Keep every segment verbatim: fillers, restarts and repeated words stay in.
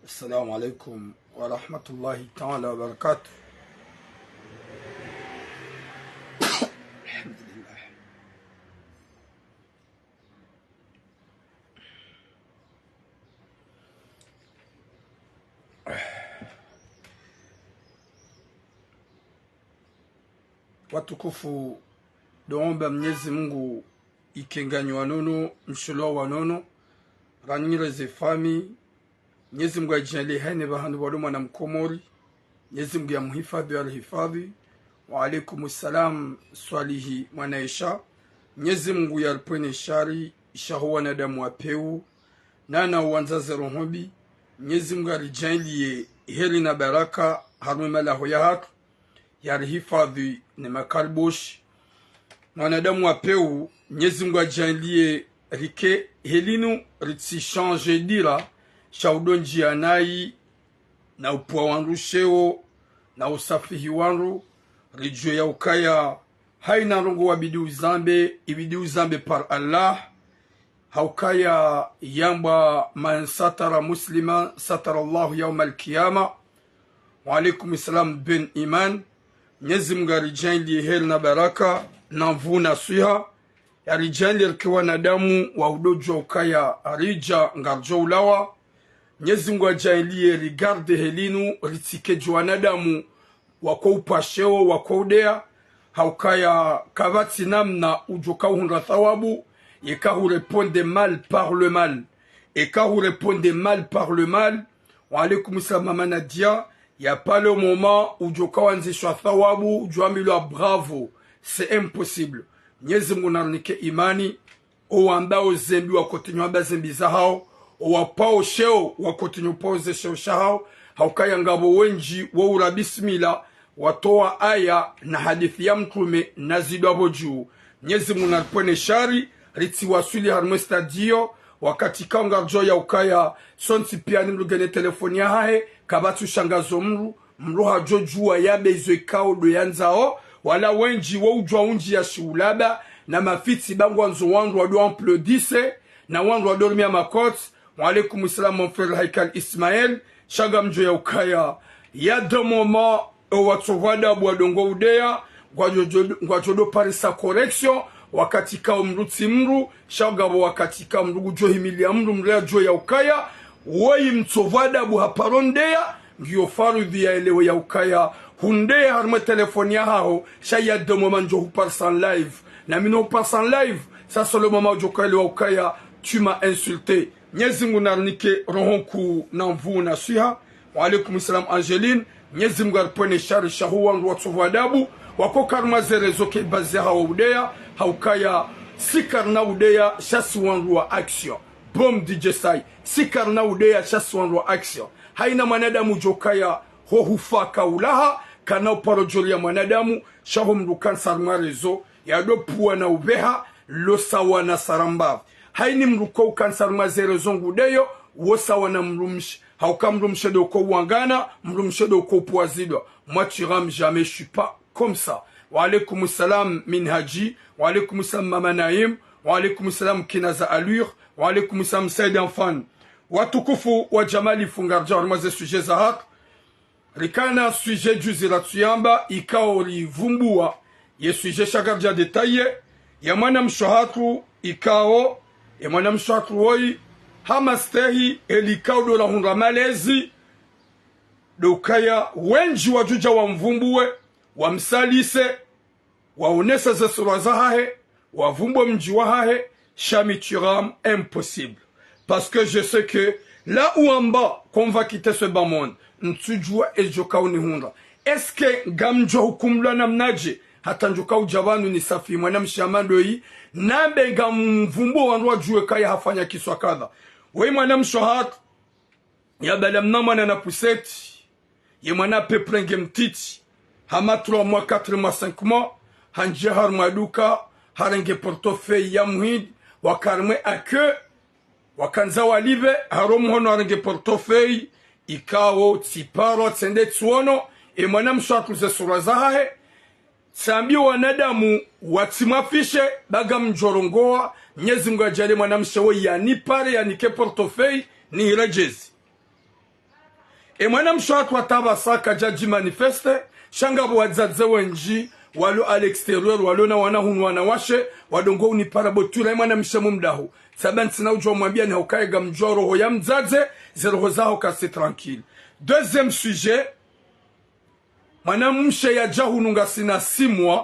السلام عليكم ورحمة الله تعالى وبركاته. الحمد لله. Watukufu, ndo omba Mnyezi Mungu yike nganyi wanono, mshilo wanono, ranyire ze fami, Mnyezi Mungu yadjaanliye hayina pvahanu pvwalo mwana Mkomori. Mnyezi Mungu yamuhifadhwi, yarihifadhwi. Wa alaikum salam, Swalihi mwana Aisha. Mnyezi Mungu yaripvwene shari shaho wanadamu wa pewu, nana wandza ze roho mbi. Mnyezi Mungu yaridjaanliye heri na baraka harumwa ye malaho yahatru, yarihifadhwi ne makariboshi. Mwanadamu wa pewu, Mnyezi Mungu yadjaanliye rike heli nu ritsi changer dira, sha udo ndjia nayi, na upvwa wandru sheo, na usafihi wandru, ridjuwe ya ukaya hayina ndrongo wabidi uzambe, ibidi uzambe par Allah, ha ukaya yambwa: من ستر مسلما ستره الله يوم القيامة. Wa alaikum salam Ben Iman. Mnyezi Mungu yaridjaanliye heri na baraka, na nvuu na swiha. Yaridjaanliye rike wanadamu wa udo djuwa ukaya ridja ngaridjo ulawa. Mnyezi Mungu yadjaanliye rigarde heli nu ritsike dju wanadamu wako upvwa sheo, wako udeya. Ha ukaya kapvatsi namna udjo ka uhundra thawabu, yeka hu répondre mal par le mal. Yeka hu répondre mal par le mal. Wa alaikum salam Mama Nadia. Y a pas le moment udjo ka wandzisha thawabu, udjo ambilwa bravo. C'est impossible. Mnyezi Mungu narinike imani. Owambao zembi wakotinyo wamba zembi zahawo, owapvao sheo wakotinyo upvao ze sheo shahawo, ha ukaya ngapvo wendji wo ura bismillah, watowa aya na hadisi ya Mtrume na zidwa pvo dju. Mnyezi Mungu naripvwene shari, ritsiwaswili harumwa ye stade iyo, wakati kawo ngaridjo ya ukaya, sontsi piya ni mdru ngena telefoni yahahe, kapvatsu shangazo mdru, mdru hadjo djuwa yambe izo ikao ndo yandzao, wala wendji wo udjuwa undji ya shiulaba, na mafitsi ba ngwandzo wandru wado applaudisse, na wandru wado rumia makoti. Wa alaikum salam, mon frère Haikal Ismaël. Sha ngamdjo ya ukaya, y a des moments, owatsovu adabu wadongo udeya, ngwadjo-, ngwadjo do parisa correction, wakati kao mdru tsi mdru, sha ngapvo wakati kao mdru ngudjo himiliya mdru, mdru yadjo ya ukaya, woyi mtsovu adabu haparo ndeya, ngiyo faradhwi ya elewe ya ukaya, hundeya harumwa ye telefoni yahaho, sha y a des moments ndjo huparisa en live. Na mi no huparisa en live, ça c'est le moment udjo ka elewa ukaya, tu m'as insulté. Mnyezi Mungu narinike roho nkuu na nvuu na swiha. Wa alaikum salam Angeline. Mnyezi Mungu aripvwene shari shaho wandru watsovu adabu, wako harumwa ze réseaux ke bazi yahawo udeya, ha ukaya si karina udeya, sha si wandru wa action. Bom D J Sai, si karina udeya, sha si wandru wa action. Hayina mwanadamu udjo kaya ho hufa kaulaha, kana uparo djoli ya mwanadamu, shaho mdru kantsi harumwa réseau, yado pvuwa na upveha, lo sawa na sarambapvi. Hayini mdru ko ukantsi harumwa ze réseau ngudeyo, wo sawa na mdrumshe. Ha uka mdrumshe ndo uko uwangana, mdrumshe ndo uko upvuwa zidwa. Moi, tu rames jamais, je suis pas comme ça. Wa alaikum salam, Minhaji. Wa alaikum salam, Mama Naim. Wa alaikum salam, Kinaza Alur. Wa alaikum salam, Said Anfan. Watukufu wa Jamali, fu ngaridja harumwa ze sujet zahatru. Rikana sujet juzi ratsuyamba, ikao rivumbuwa, ye sujet sha ngaridja détailler, ya mwanamshe hatru, ikao, ye mwanamshe hatru woyi, hama stehi, eli ikao ndo lahundra malezi, ndo ukaya wendji wadjudja wamvumbuwe, wamsalise, waonese ze sura zahahe, wavumbuwe mdji wahahe, sha mi tu rames, impossible. Parce que je sais que là où en bas, qu'on va quitter ce bas monde, ntsudjuwa edjo kaunihundra. Est-ce que ngamdjo hukumlwa namnadje, hata ndjo kaudja pvanu nisafi mwanamshe hama ndoyi, nambe ngamvumbuwo wandru wadjuwe kaya hafanya kiswa kadha. Woyi mwanamshe hatru, ya bala mna mwana na poussette, ye mwana à peu près nge mtiti, hama trois mois, quatre mois, cinq mois, handjia harumwa duka, harenge portefeuille ya muhindi, waka harumwa accueil, wakandza walipve, haro muhono harenge portefeuille, ikao, tsiparo, tsende tsuono, e mwanamshe hatru ze sura zahahe, tsambi wanadamu watsimwafishe, ba ngamdjo rongowa, Mnyezi Mungu yadjaanliye mwanamshe woyi yanipare, yanike portefeuille, nihiredjezi. E mwanamshe hatru wa Tabasa kadjadji manifeste, sha ngapvo wadzadze wendji, walo à l'extérieur, walo na wana hunu wanawashe, wadungo unipara bo Tura, e mwanamshe mumdahu. Tsaba ntsina udjuwa mwambiani hauka ye ngamdjuwa roho ya mdzadze, ze roho zaho kasi tranquille. Deuxième sujet, mwanamshe yadja hunu ngasina six mois,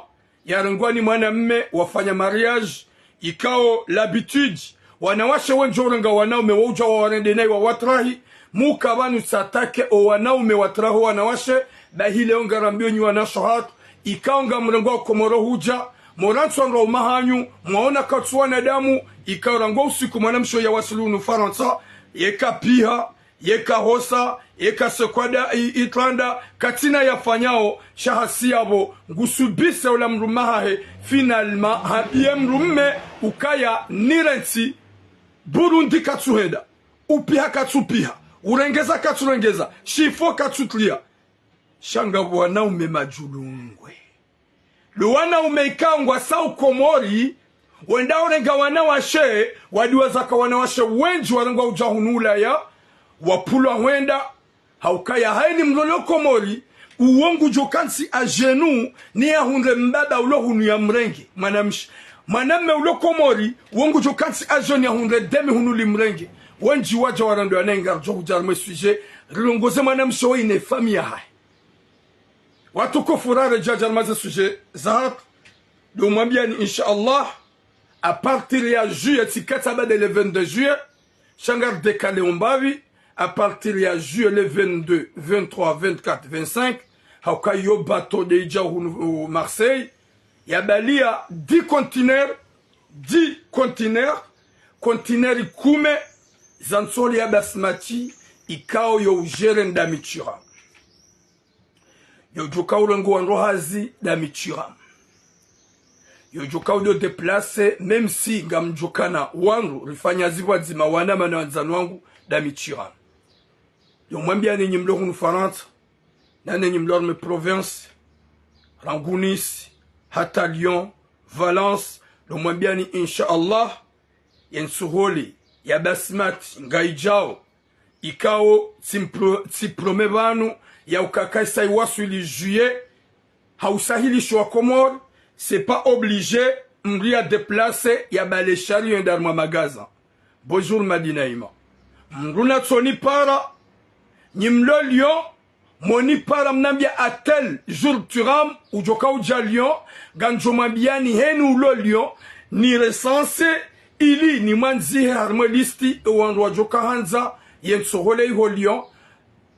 yarengwa ni mwanamme, wafanya mariage, ikao l'habitude, wanawashe wendji urenga wanaume waudja wawarende nayi wawatrahi, muka pvanu tsatake o wanaume watraho wanawashe, bahi leo ngarambiyo nyi wanashe hatru, ikao ngamrengwa Komoro hudja, morantswa nrwa umahanyu, mwaona katsu wanadamu, ikao rangwa usiku mwanamshe yawasili hunu Farantsa, yeka piha, yeka hosa, yeka sekwada i, itranda, katsina yafanyao, sha hasi yapvo, ngusubise ula mrume hahe, finalement, hambiye mrume ukaya nirentsi, Burundi katsuhenda, upiha katsupiha, urengeza katsurengeza, shifo katsutria. Sha ngapvo wanaume madjulungwe. Lo wanaume ikao ngwasao Komori, wenda urenga wanawashe, wadiwaza ka wanawashe wendji warengwa udja hunu Ulaya, wapvulwa hwenda, haukaya haini mloleo Komori, uwo ngudjo kantsi à genoux, ni yahundre mbaba ulo hunu yamrenge, mwanamshe. Mwanamme ulo Komori, uwo ngudjo kantsi à genoux yahundre demi hunu limrenge. Wendji wadja warandwa nayi ngaridjo hudja harumwa e sujet, rilongoze mwanamshe wo ine famille yahahe. Watukufu, raredjea harumwa ze sujet zahatru, ndo mwambiani, insha Allah, à partir ya juillet, tsi katsa baada le vingt-deux juillet, sha ngaridécalé umbapvi, à partir ya juillet le vingt-deux, vingt-trois, vingt-quatre, vingt-cinq, hauka yo bateau nde idja hunu, uh, Marseille, yabaliya dix conteneurs, dix conteneurs, conteneurs kume, za ntsohole ya basmati, ikao yo ugéré nda Mitsuram. Yo djoka urengwa wandru hazi nda Mitsuram. Yo djoka udo déplacé, même si ngamdjokana wandru, rifanya zipvwadzima wanama na wandzani wangu nda Mitsuram. Yo mwambiani nyi mlo hunu Farantsa, na nenyi mlo harumwa e province, rangu Nice, hata Lyon, Valence, ndo mwambiani, insha Allah, ye ntsohole ya basmati ngayidjao, ikao tsi mpro-, tsi promé pvanu, ya ukaya kaisa iwaswili juillet, ha usahilisho wa Komori, c'est pas obligé, mdru ya déplacé, yabale chariot yende harumwa magasin. Bonjour Madina Ima. Mdru natsonipara, nyi mlo Lyon, monipara mnambia à tel jour Thuram, udjoka udja Lyon, ngandjo mwambiani heni ulo Lyon, ni recensé, ili nimwandzihe harumwa e liste, e wandru wadjoka handza ye ntsohole iho Lyon.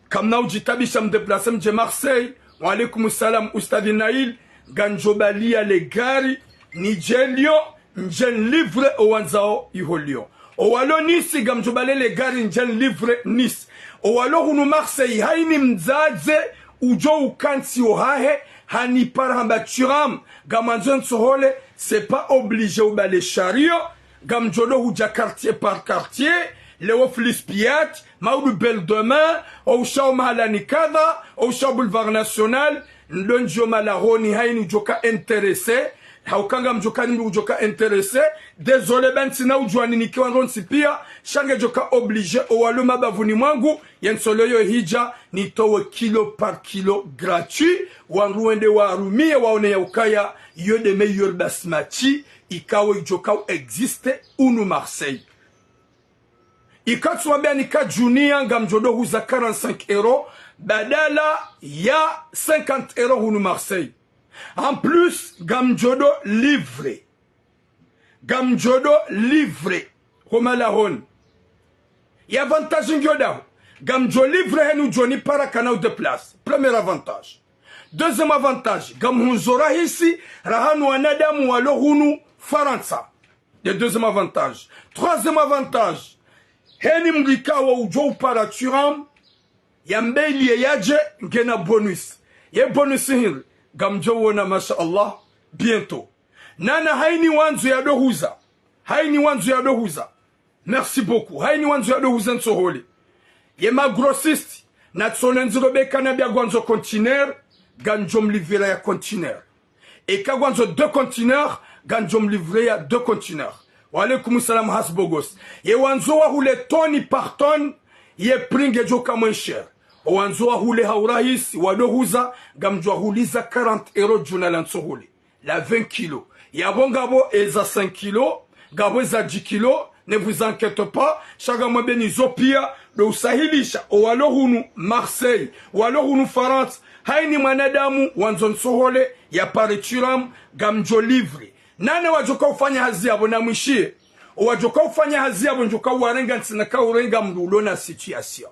Kamna udjitabisha mdéplacé mdje Marseille. Wa alaykum salam, Ustadhi Nail. Ngandjo baliya le gari, nidje Lyon, ndje nilivré o wandzao iho Lyon. O walo Nice, ngamdjo bale le gari, ndje nilivré Nice. O walo hunu Marseille, haini mdzadze udjo ukantsi ohahe, hanipara hamba Thuram, ngamwandzo ntsohole, c'est pas obligé ubale chariot, ngamdjo do hudja quartier par quartier, leo Flispiat, Maudu Belle de Mer, oushao mahalani kadha, oushao Boulevard National, ndo ndjio malahoni haini udjoka intéressé, hauka ngamdjoka ni mdru udjoka intéressé, désolé ba ntsina udjuwa ni nikiwa ndrontsi pia, sha ngedjoka obligé, o walo mabavuni mwangu, ye ntsohole yo hidja, nitowe kilo par kilo gratuit, wandru wende warumiye waone ya ukaya, yo nde meilleur basmati, ikao idjoka u existé, unu Marseille. Ikatsuwambia nika junia ngamdjo do huza quarante-cinq euros, badala ya cinquante euros hunu Marseille. En plus, ngamdjo do livré. Ngamdjo do livré. Ho malahoni. Ye avantage ngiyo daho. Ngamdjo livré heni udjo nipara kana u déplacé. Premier avantage. Deuxième avantage, ngamhundzo rahisi, rahanu wanadamu walo hunu Farantsa. Le deuxième avantage. Troisième avantage, heni mdru ikao udjo upara Thuram, yambe ili ye yadje, ngena bonus. Ye bonus hindri, ngamdjo wona, masha Allah, bientôt. Nana haini wandzo ya do huza. Haini wandzo ya do huza. Merci beaucoup. Haini wandzo ya do huza ntsohole. Ye ma grossiste, natsono ndziro beka nambia ngwandzo conteneur, ngamdjo mlivré ya conteneur. Eka ngwandzo deux conteneurs, ngamdjo mlivré ya deux conteneurs. Wa alaykum salam Hasbogos. Ye wandzo wahule tonne par tonne, ye prix ngedjoka moins cher. Wandzo wahule ha urahisi, wado huza, ngamdjo wahuliza quarante euros djuna la ntsohole, la vingt kilos. Yapvo ngapvo eza cinq kilos, ngapvo eza dix kilos, ne vous inquiétez pas, sha ngamwambeni zo pia, ndo usahilisha, owalo hunu Marseille, walo hunu Farantsa, haina mwanadamu wandzo ntsohole, ya pare Thuram, ngamdjo livrer. Nane wadjoka ufanya hazi yapvo na mwishiye. Owadjoka ufanya hazi yapvo ndjoka uwarenga ntsina ka urenga mndru ulo na situation.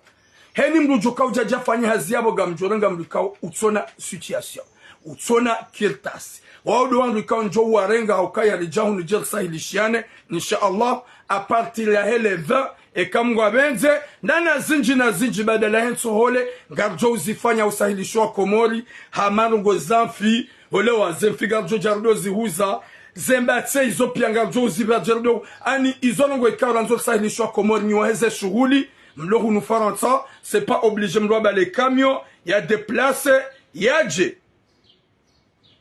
Haina mndru djoka udja dja fanya hazi yapvo ngamdjo renga mndru ikao utsona situation. Utsona kartasi. Wao ndo wandru ikao ndjo uwarenga ha ukaya ridja hunu djeri sahilishiane, insha Allah, à partir ya he le vingt, eka Mngu apvendze, nane zindji na zindji badala he ntsohole, ngardjo uzifanya usahilisho wa Komori, ha marungo za mfi, olewa, ze mfi ngardjo dja rudo zihuza, ze mbatse izo pia ngardjo uzipva dja rudo, ani izo ndrongoo ikao randzo usahilisho wa Komori nyi waheze shuhuli, mlo hunu Farantsa, c'est pas obligé mlo apvale camion, ya déplacer, yadje.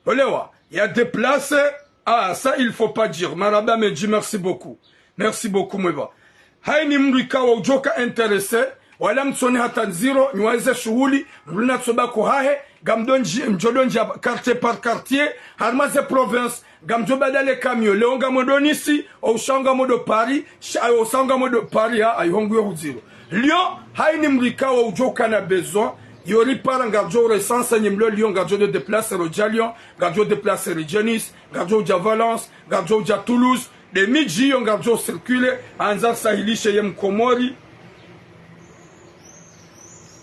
Olewa, ya déplacer, ah, ça, il faut pas dire. Marahaba mendji, merci beaucoup. Merci beaucoup, mwepva. Haina mndru ikao udjoka intéressé, wala mtsoni hata ndziro, nyi waheze shuhuli, mndru na tsoba ko hahe, ngamdo ndji, mdjo do ndjia quartier par quartier, harumwa ze province, ngamdjo badale camion, leo ngamwendo Nice, o usha ngamwendo Paris, sha, o usha ngamwendo Paris, ha, ayi hongu yo hudziro. Lyon, haina mndru ikao udjoka na besoin, yo ripara ngardjo recenser nyi mlo Lyon, ngardjo do déplacer rodja Lyon, ngardjo déplacer rodja Nice, ngardjo udja Valence, ngardjo udja Toulouse, nde midji iyo ngardjo circuler, handza risahilishe ye Mkomori.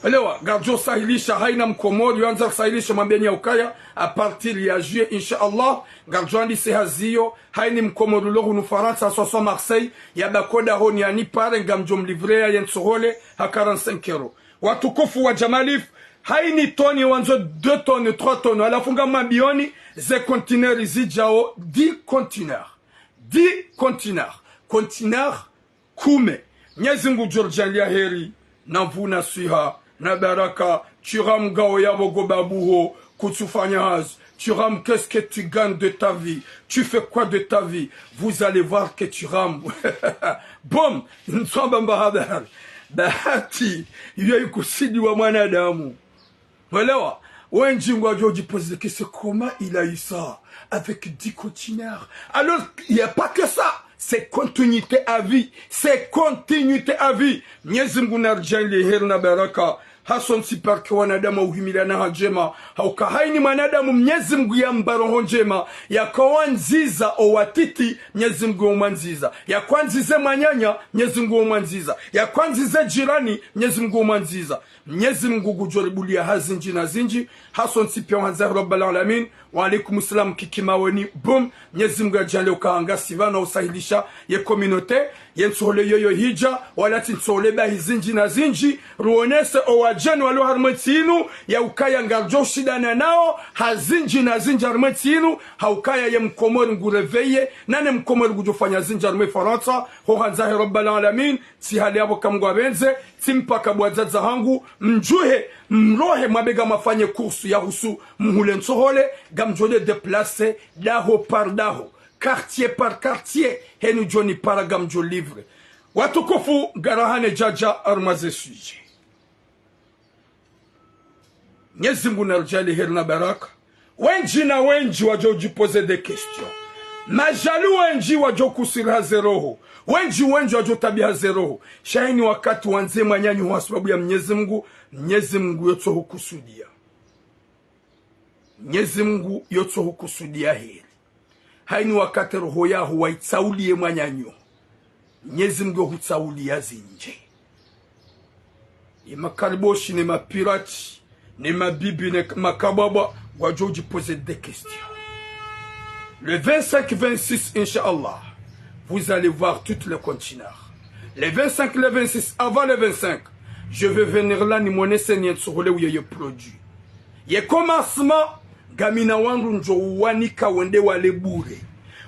Elewa, ngardjo sahilisha haina Mkomori, yo handza risahilishe mwambeni ya ukaya, à partir ya juillet, insha Allah, ngardjo andise hazi iyo, haina Mkomori ulo hunu Farantsa, soit soit Marseille, ya bako dahoni ya nipare, ngamdjo mlivrer ya ye ntsohole, ha quarante-cinq euros. Watukufu wa Jamalif, haina toni wandzo deux tonnes, trois tonnes, halafu ngamwambioni, ze conteneurs zidjao dix conteneurs. Dix conteneurs. Conteneurs kume. Mnyezi Mngu ngudjo ridjaanlia heri, na nvuu na swiha, na baraka, Thuram ngao yapvo ngo babuho, kutsufanya hazi. Thuram, qu'est-ce que tu gagnes de ta vie? Tu fais quoi de ta vie? Vous allez voir que Thuram. Bon, ntswamba mba habari. Bahati, iyo ikusudiwa mwanadamu. Mwelewa? Wendji ngwadjo djiposer que c'est comment il a eu ça avec dix conteneurs. Alors, il y a pas que ça. C'est continuité à vie. C'est continuité à vie. Mnyezi Mngu naridjaanlie heri na baraka. Hasontsi parce que wanadamu uhimiliana ha ndjema. Hauka haina mwanadamu Mnyezi Mngu yamba roho ndjema. Yakawandziza owatiti, Mnyezi Mngu umwandziza. Yakwandzize mwananya, Mnyezi Mngu umwandziza. Yakwandzize jirani, Mnyezi Mngu umwandziza. Mnyezi Mngu ngudjo ribulia hazi ndji na zindji, hasontsi pia wandza Rabbal Alamin. Wa alaikum salam, Kiki Maweni, boum. Mnyezi Mngu yadjaanlie uka ngasi pvanu usahilisha ye communauté, ye ntsohole yoyo hidja, wala tsi ntsohole bahi zindji na zindji, ruonese owadjeni walo harumwa entsi inu, ya ukaya ngardjo shindana nao, ha zindji na zindji harumwa entsi inu, ha ukaya ye Mkomori ngu réveillé, nane Mkomori ngudjo fanya zindji harumwa Farantsa, ho handza he Rabbal Alamin, tsi hali yapvo ka Mngu apvendze, tsi mpaka bo wadzadze hangu, mdjuhe, mrohe mwabega mwafanye course ya husu, mhule ntsohole, ngamdjo de déplacer, daho par daho, quartier par quartier, henu djo nipara ngamdjo livrer. Watukufu, ngarahane djadja harumwa ze sujet. Mnyezi Mngu naridjaanlie heri na baraka. Wendji na wendji wadjo djiposer des questions. Madjali wendji wadjo kuswiri ha ze roho. Wendji, wendji wadjo tabiha ze roho. Sha haina wakati wandze mwananyaho ha sababu ya Mnyezi Mngu, Mnyezi Mngu yotso hukusudia. Mnyezi Mngu yotso hukusudia heri. Haina wakati roho yaho waitsaulie mwananyaho, Mnyezi Mngu yohutsaulia zindji. Ye makariboshi, ne mapirati, ne mabibi, ne makabwabwa, ngwadjo djiposer des questions. Le vingt-cinq, vingt-six, Inch'Allah, vous allez voir toutes les conteneurs. Le vingt-cinq, le vingt-six, avant le vingt-cinq, je vais venir là, nimonese ni ntsohole uye ye produit. Ye commencement, ngamina wandru ndjo uwanika wende wale bure.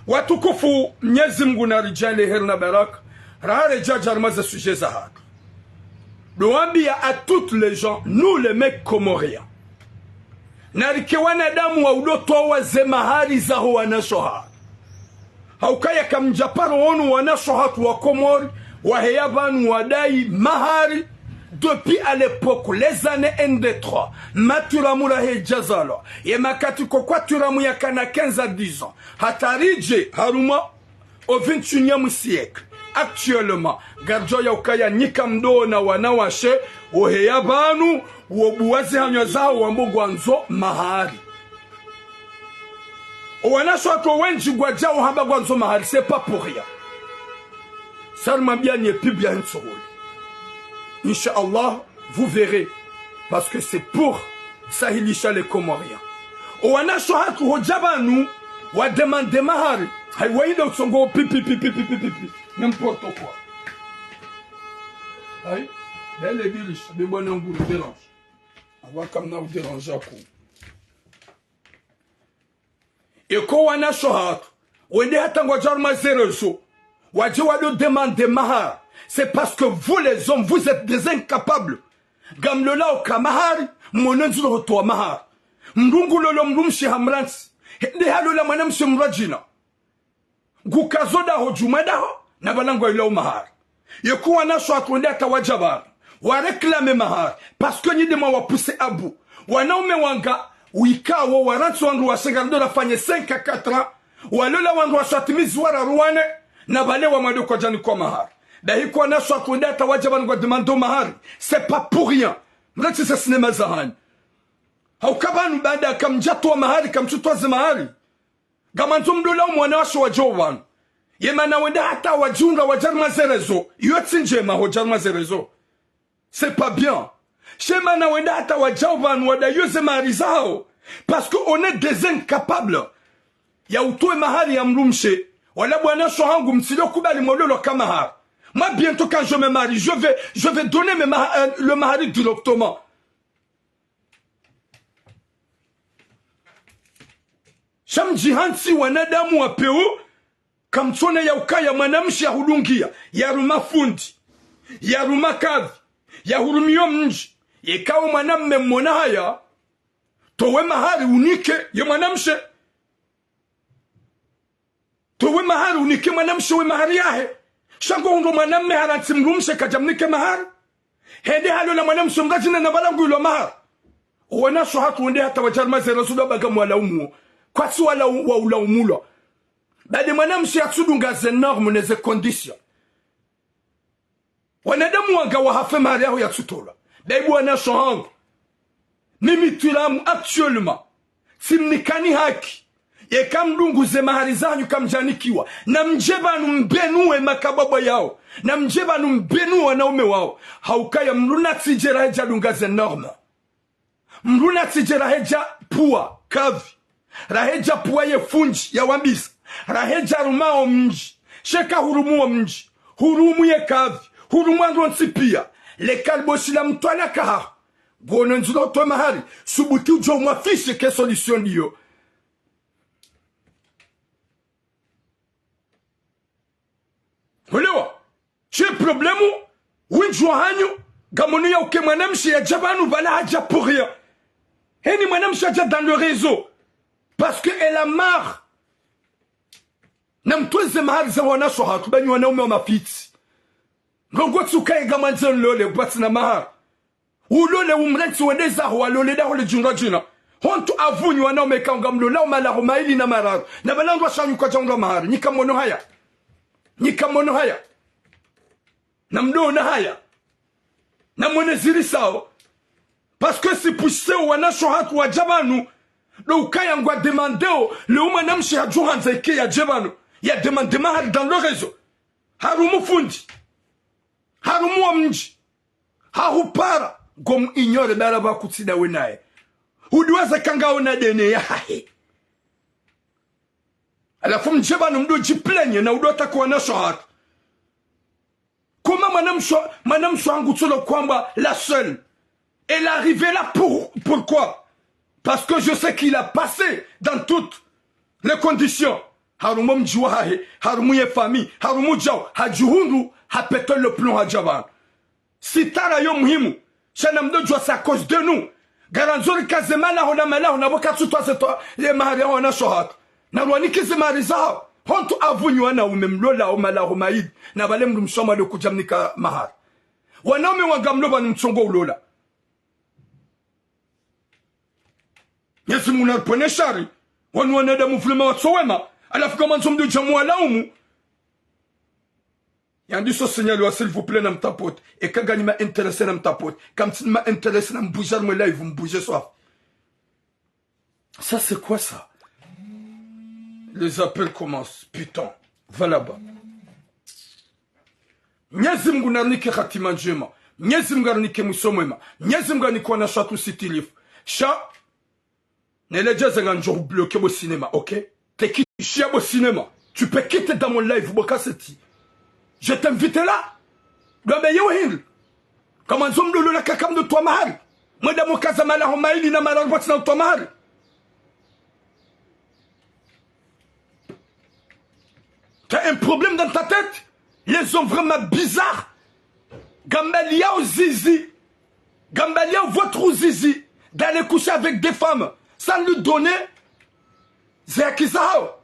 Watukufu, Mnyezi Mngu naridjaanlie heri na baraka, raha redja dja harumwa ze sujet zahatru. Ndo wambia à toutes les gens, nous les mecs comoriens, narike wanadamu wa udo towa ze mahari zaho wanashe wahatru. Haukaya kamdja paro wonu wanashe wahatru wa Komori, waheya pvanu wadai mahari, Depuis à l'époque, les années un deux trois, maturamu rahe djazalwa, ye makati ko kwaturamu yakana quinze à dix ans, hata ridje harumwa au vingt et unième siècle. Actuellement, ngaridjo ya ukaya nyika mdo na wanawashe, woheya pvanu, wobuwa zihanywa zawo wambo ngwandzo mahari. Owanashe watru wendji ngwadjao hamba ngwandzo mahari, c'est pas pour rien. Sa rimwambia ni ye pub ya hentsoholi. Inch'Allah, vous verrez. Parce que c'est pour sahilisha les Comoriens. Owanashe hatru hodja pvanu, wa demande mahari. Hayi, wayinda utsongo pipi, pipi, pipi, pipi. N'importe quoi. Hayi, belle dirisha, be bwana nguri dérange. Awa kamna u dérange ako. Eka owanashe hatru, wende hata ngwadjo harumwa ze réseaux, wadje wado demande mahari. C'est parce que vous les hommes, vous êtes des incapables. Ngamlolao ka mahari, mwono ndziro hotowa mahari. Mdru ngulolo mdrumshe hamrantsi. Hende halola mwanamshe mdrwadjina. Ngukazo daho djumwa daho, na pvala ngwayilao mahari. Yeka owanashe hatru wende hata wadja pvanu, wa réclame mahari, parce que nyi de mwa wa pousse à bout. Wanaume wanga, wikao, warantsi wandruwashe ngarido rafanye cinq à quatre ans, walola wandruwashe watimizi wararu wane, na pvale wamwado kwadjanikwa mahari. Bahi eka owanashe hatru wende hata wadja pvanu ngwa demande mahari, c'est pas pour rien. Mrantsi ze sinema zahanyu. Hauka pvanu baada kamdjatowa mahari, kamtsutowa ze mahari. Ngamwandzo mlola omwanawashe wadjao pvanu. Ye mana wende hata wadjihundra wadja harumwa ze réseaux. Iyo tsi ndjema hodja harumwa ze réseaux. C'est pas bien. She mana wende hata wadjao pvanu wadayo ze mahari zawo. Parce que on est des incapables. Ya utowe mahari ya mdrumshe. Wala bwanashe hangu mtsidjo kubali mwalolwa ka mahari. Moi, bientôt, quand je me marie, je vais, je vais donner mes maha-, euh, le mahari directement. Sha mdjihantsi wanadamu wa pewu, kamtsona ya ukaya mwanamshe yahudungia, yaruma fundi, yaruma kadhi, yahurumiyo mdji, yeka wo mwanamme mmona haya, towe mahari unike ye mwanamshe. Towe mahari unike mwanamshe we mahari yahe. Sha ngohundro mwanamme harantsi mdrumshe kadjamnike mahari. Hende halola mwanamshe mdrwadjina na pvala nguyilwa mahari. Owanashe hatru wende hata wadja harumwa ze réseaux do baga mwalaumuo. Kwatsi wala u-, wa ulaumulwa. Bade mwanamshe yatsudunga ze normes ne ze conditions. Wanadamu wanga wahafe mahari yaho yatsutolwa. Bahi bwanashe hangu. Mimi turamu actuellement. Tsimnikani haki. Yeka mdungu ze mahari zahanyu kamdjanikiwa. Na mdje pvanu mbenuwe makabwabwa yawo. Na mdje pvanu mbenuwe wanaume wawo. Haukaya mdru natsidje rahe djadunga ze normes. Mdru natsidje rahe djapvuwa kadhi, rahe djapvuwa ye fundi yawambisa, rahe djaruma omdji, she kahurumu omdji, hurumu ye kadhi, hurumu wandru wontsi piya, le kaliboshi la mtwalaka haho. Ngono ndziro towe mahari, subuti udjo mwafishe ke solution ndiyo. Olewa, she problème, windji wahanyu, ngamono ya uke mwanamshe yadja pvanu pvala hadja pour rien. Heni mwanamshe hadja dans le réseau. Parce que elle a marre. Na mtowe ze mahari za wanashe hatru, ba nyi wanaume wa mafitsi. Ndrongo tsi ukaya ngamwandzo nlole, pvatsina mahari. Ulole umrantsi wende zaho walole daho le djundra djina. Hontu avunyi wanaume ka ngamlolao malaho mayili na mararu. Na pvala ndrwashe hanyu kwadjahundra mahari. Nyi kamono haya. Nyi kamono haya. Na mdona haya. Na mwone zirisao. Parce que si poussé owanashe hatru wadja pvanu. Do ukaya ngwa demandeo. Le umwanamshe hadjuhandza ike yadje pvanu. Ya demande mahari dans le réseau. Harumu fundi. Harumu omdji. Hahupara, ngomu ignorer, bara pvakutsi ndawe naye. Hudiwaza ka ngaona dene yahahe. Halafu mdje pvanu mdo djiplaigne na udo taka owanashe hatru. Comment mwanamshe, mwanamshe hangu tsolo kwamba la seule. Elle est arrivée là pour, pourquoi ? Parce que je sais qu'il a passé dans toutes les conditions. Harumu omdji wahahe, harumu ye famille, harumu djao, hadjihundru, hapète le plomb hadja pvanu. Sitara yo muhimu. Sha na mdo djuwa c'est à cause de nous. Ngarandzo rikaze malaho na malaho na pvo katsutowa ze towa ye mahari ya owanashe hatru. Na rwanike ze mahari zahawo. Hontu avunyi wanaume mlolao malaho mayili. Na pvale mdrumshe wa mwado kudjamnika mahari. Wanaume wanga mlo pvanu mtsongo ulola. Mnyezi Mungu naripvwene shari. Wanu wanadamu vraiment watso wema. Halafu kamwandzo mdo dja mwalaumu. Yandiso signal wa, s'il vous plaît, na mtapote. Eka nganyi ma intéressé na mtapote. Kamtsina ma intéressé na mbudje harumwa live, mbudje swafi. Ça, c'est quoi ça? Les appels commencent. Putain. Va là-bas. Mnyezi Mungu narinike hatima ndjema. Mnyezi Mungu arinike mwiso mwema. Mnyezi Mungu arinike wanashe watru sitilifu. Sha, neledjeze ngamdjo hubloqué bo cinéma, ok? Teki shia bo cinéma. Tu peux quitter dans mon live, bo kaseti. Je t'invite là. Dwambe yewe hindri. Kamwandzo mdo lola kaka mdo twa mahari. Mwenda mokaza malaho mayili na mararu pvwatsina utwa mahari. T'as un problème dans ta tête? Les hommes vraiment bizarres. Ngambaliao zizi. Ngambaliao votre zizi d'aller coucher avec des femmes sans lui donner ze haki zahao.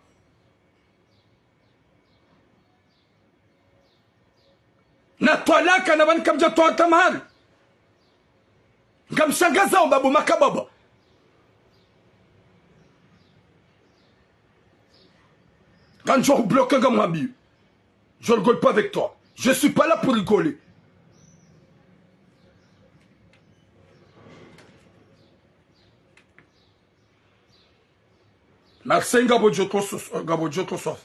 Na twalaka na pvanu kamdja twa hata mahari. Ngamshangazao mbapvo makababa. Ngamdjo hubloqué ngamhwambiyo. Je rigole pas avec toi. Je suis pas là pour rigoler. Marseille ngapvo joto sos-, ngapvo joto swafi.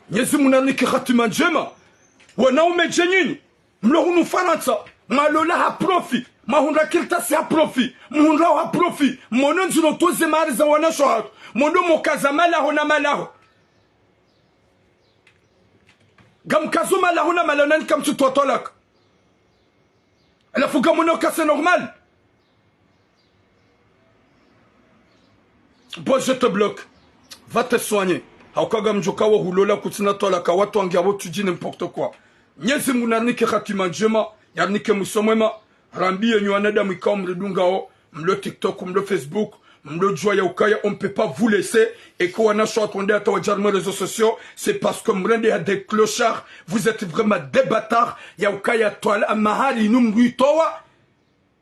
Mnyezi Mungu narinike hatima ndjema. Wanaume dje nyinyi. Mlo hunu Farantsa. Mwalola ha profit. Mwahundra kartasi ha profit. Mhundrao ha profit. Mwono ndziro toze mahari za wanashe hatru. Mwono mokaza malaho na malaho. Ngamkazo malaho na malaho nani kamtsu twa twalaka. Halafu ngamwono ka c'est normal. Bon, je te bloque. Va te soigner. Hauka ngamdjo kawo hulola kutsina twalaka watru wangi apvo tu dis n'importe quoi. Mnyezi Mungu narinike hatima ndjema, yarinike mwiso mwema. Rambiye nyi wanadamu ikao mridungao, mlo TikTok, mlo Facebook, mlo djuwa ya ukaya, on peut pas vous laisser, et que wanashe watru wende hata wadja harumwa réseaux sociaux, c'est parce que mrende ya des clochards, vous êtes vraiment des bâtards, ya ukaya twala mahari inu mritowa,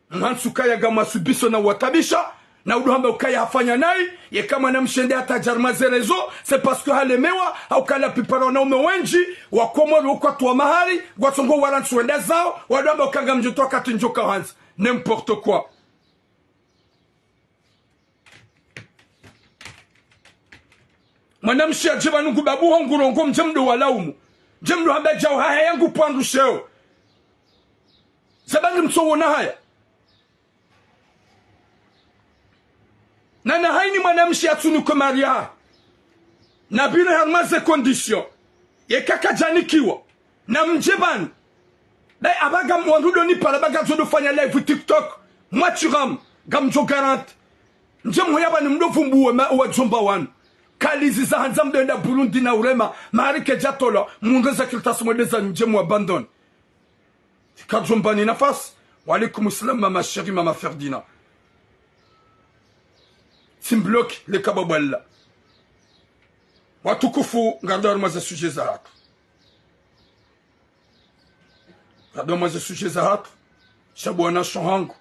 mhantsu kaya ngamwasubiso na watabisha, na udo hamba ukaya hafanya nayi, yeka mwanamshe nde hata dja harumwa ze réseaux, c'est parce que halemewa, hauka la plupart wanaume wendji, wa Komori wo kwatwa mahari, ngwatsongo warantsi wenda zao, wado hamba uka ngamdjo twa kati ndjo ka handza. N'importe quoi. Mwanamshe adje pvanu ngu babu ho ngurongoa mdje mdo walaumu. Mdje mdo hamba djau haya yangu pvandru sheo. Zabandi mtso wona haya. Na na hayini mwanamshe atsunikwe mahari. Na pvire harumwa ze conditions. Yeka kadjanikiwa. Na mdje pvanu. Bayi apvaha wandru do nipara apvaha zodo fanya live TikTok. Mwa tiramu. Ngamdjo garanti. Mdje mhoya pvanu mdo vumbuwe ma, wadjomba wanu. Kalizi za handza mdo enda Burundi na urema. Mahari kedja tolwa. Mundre za kartasi mwende zanyu mdje mu abandonné. Kadjombani nafasi. Wa alaikum salam, mama chérie, mama Ferdina. Tsi mbloqué, le kababwalla. Watukufu, ngaridjo harumwa ze sujet zahatru. Ngaridjo harumwa ze sujet zahatru. Sha bo wanashe hangu.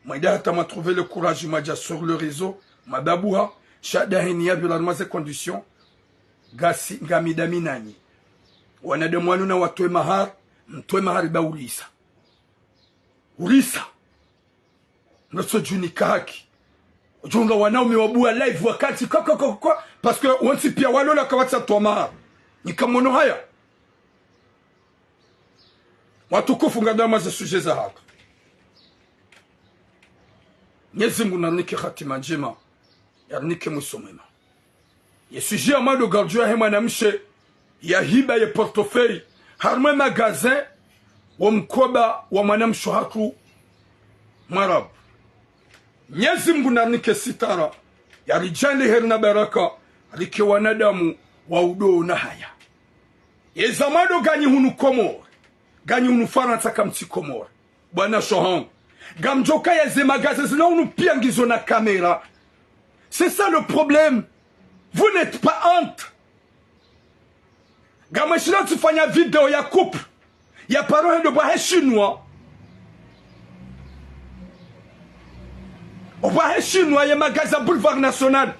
Mwende hata mwa trouver le courage mwadja sur le réseau. Mwababuha. Sha daheni ya pvira harumwa ze conditions. Ngasi, ngami dami nanyi. Wanadamu wanu na watwe mahari, mtwe mahari ba urisa. Urisa. Notso djunika haki. Udjonga wanaume wabuwa live wakati kwa, kwa, kwa, kwa. Parce que wontsi piya walola kawatsa twa mahari. Nyi kamwono haya. Watukufu, ngaridjo harumwa ze sujet zahatru. Mnyezi Mungu narinike hatima ndjema. Yarinike mwiso mwema. Ye sujet ya mwando ngaridjo yahe mwanamshe yahiba ye portefeuille harumwa magasin wo mkoba wa mwanamshe hatru Mwarabu. Mnyezi Mungu narinike sitara, yaridjaanliye heri na baraka, rike wanadamu wa udo na haya. Yeza mwando nganyi hunu Komori, nganyi hunu Farantsa kamtsi Komori. Bwana shohon. Ngamdjo kaya ze magasin zinu hunu piya ngizo na caméra. C'est ça le problème. Vous n'êtes pas honte. Ngamwishilio tsifanya video ya couple ya paro hende opvwa he Shinwa. Opvwa he Shinwa ye magaza Boulevard National.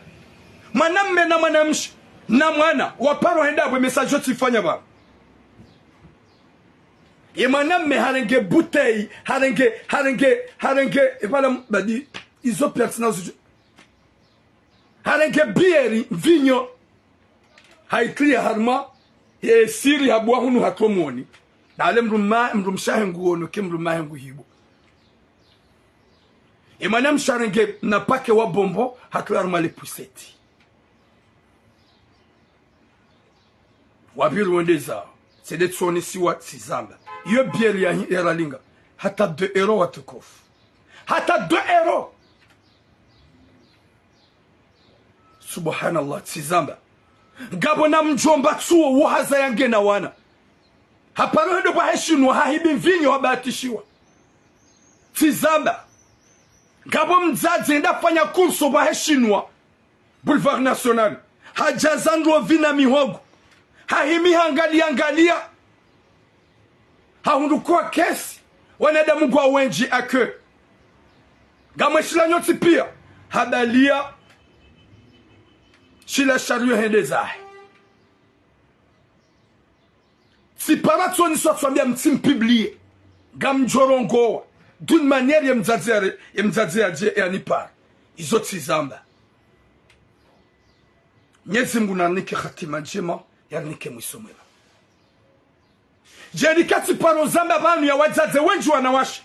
Mwanamme na mwanamshe na mwana wa paro hende apvwe message yo tsifanya pvanu. Ye mwanamme harenge bouteille, harenge, harenge, harenge, epvala mbadi, izo piya tsina uzuju. Harenge bière, mvinyo. Haitria harumwa, ye siri habuwa hunu hatro moni. Dale mdruma, mdrumshe wahe nguono, ke mdrumme wahe nguhibu. Ye mwanamshe harenge na pake wa bonbon, hatria harumwa le poussette. Wapviri wende zawo. Tsende tsonesiwa tsizamba. Iyo bière ya hi-, ya ralinga. Hata deux euros watukufu. Hata deux euros. Subhanallah, tsizamba. Ngapvo na mdjomba tsuwo wo haza yangena wana. Haparo hende opvwa he Shinwa, hahibi mvinyo, habahatishiwa. Tsizamba. Ngapvo mdzadze hende afanya course opvwa he Shinwa. Boulevard National. Hadjaza ndrovi na mihogo. Hahimi hangalia ngalia. Hahundru kuwa kesi. Wanadamu ngwa wendji ake. Ngamwishilio nyontsi piya. Habalia. Shila shariyo hende zahe. Tsipara tsonesiwa tswambiya mtsimpublie. Ngamdjorongowa. D'une manière ye mdzadze yare, ye mdzadze yadje yanipara. Izo tsizamba. Mnyezi Mngu narinike hatima ndjema, yarinike mwiso mwema. Djeli katsiparo zamba pvanu ya wadzadze wendji wanawashe.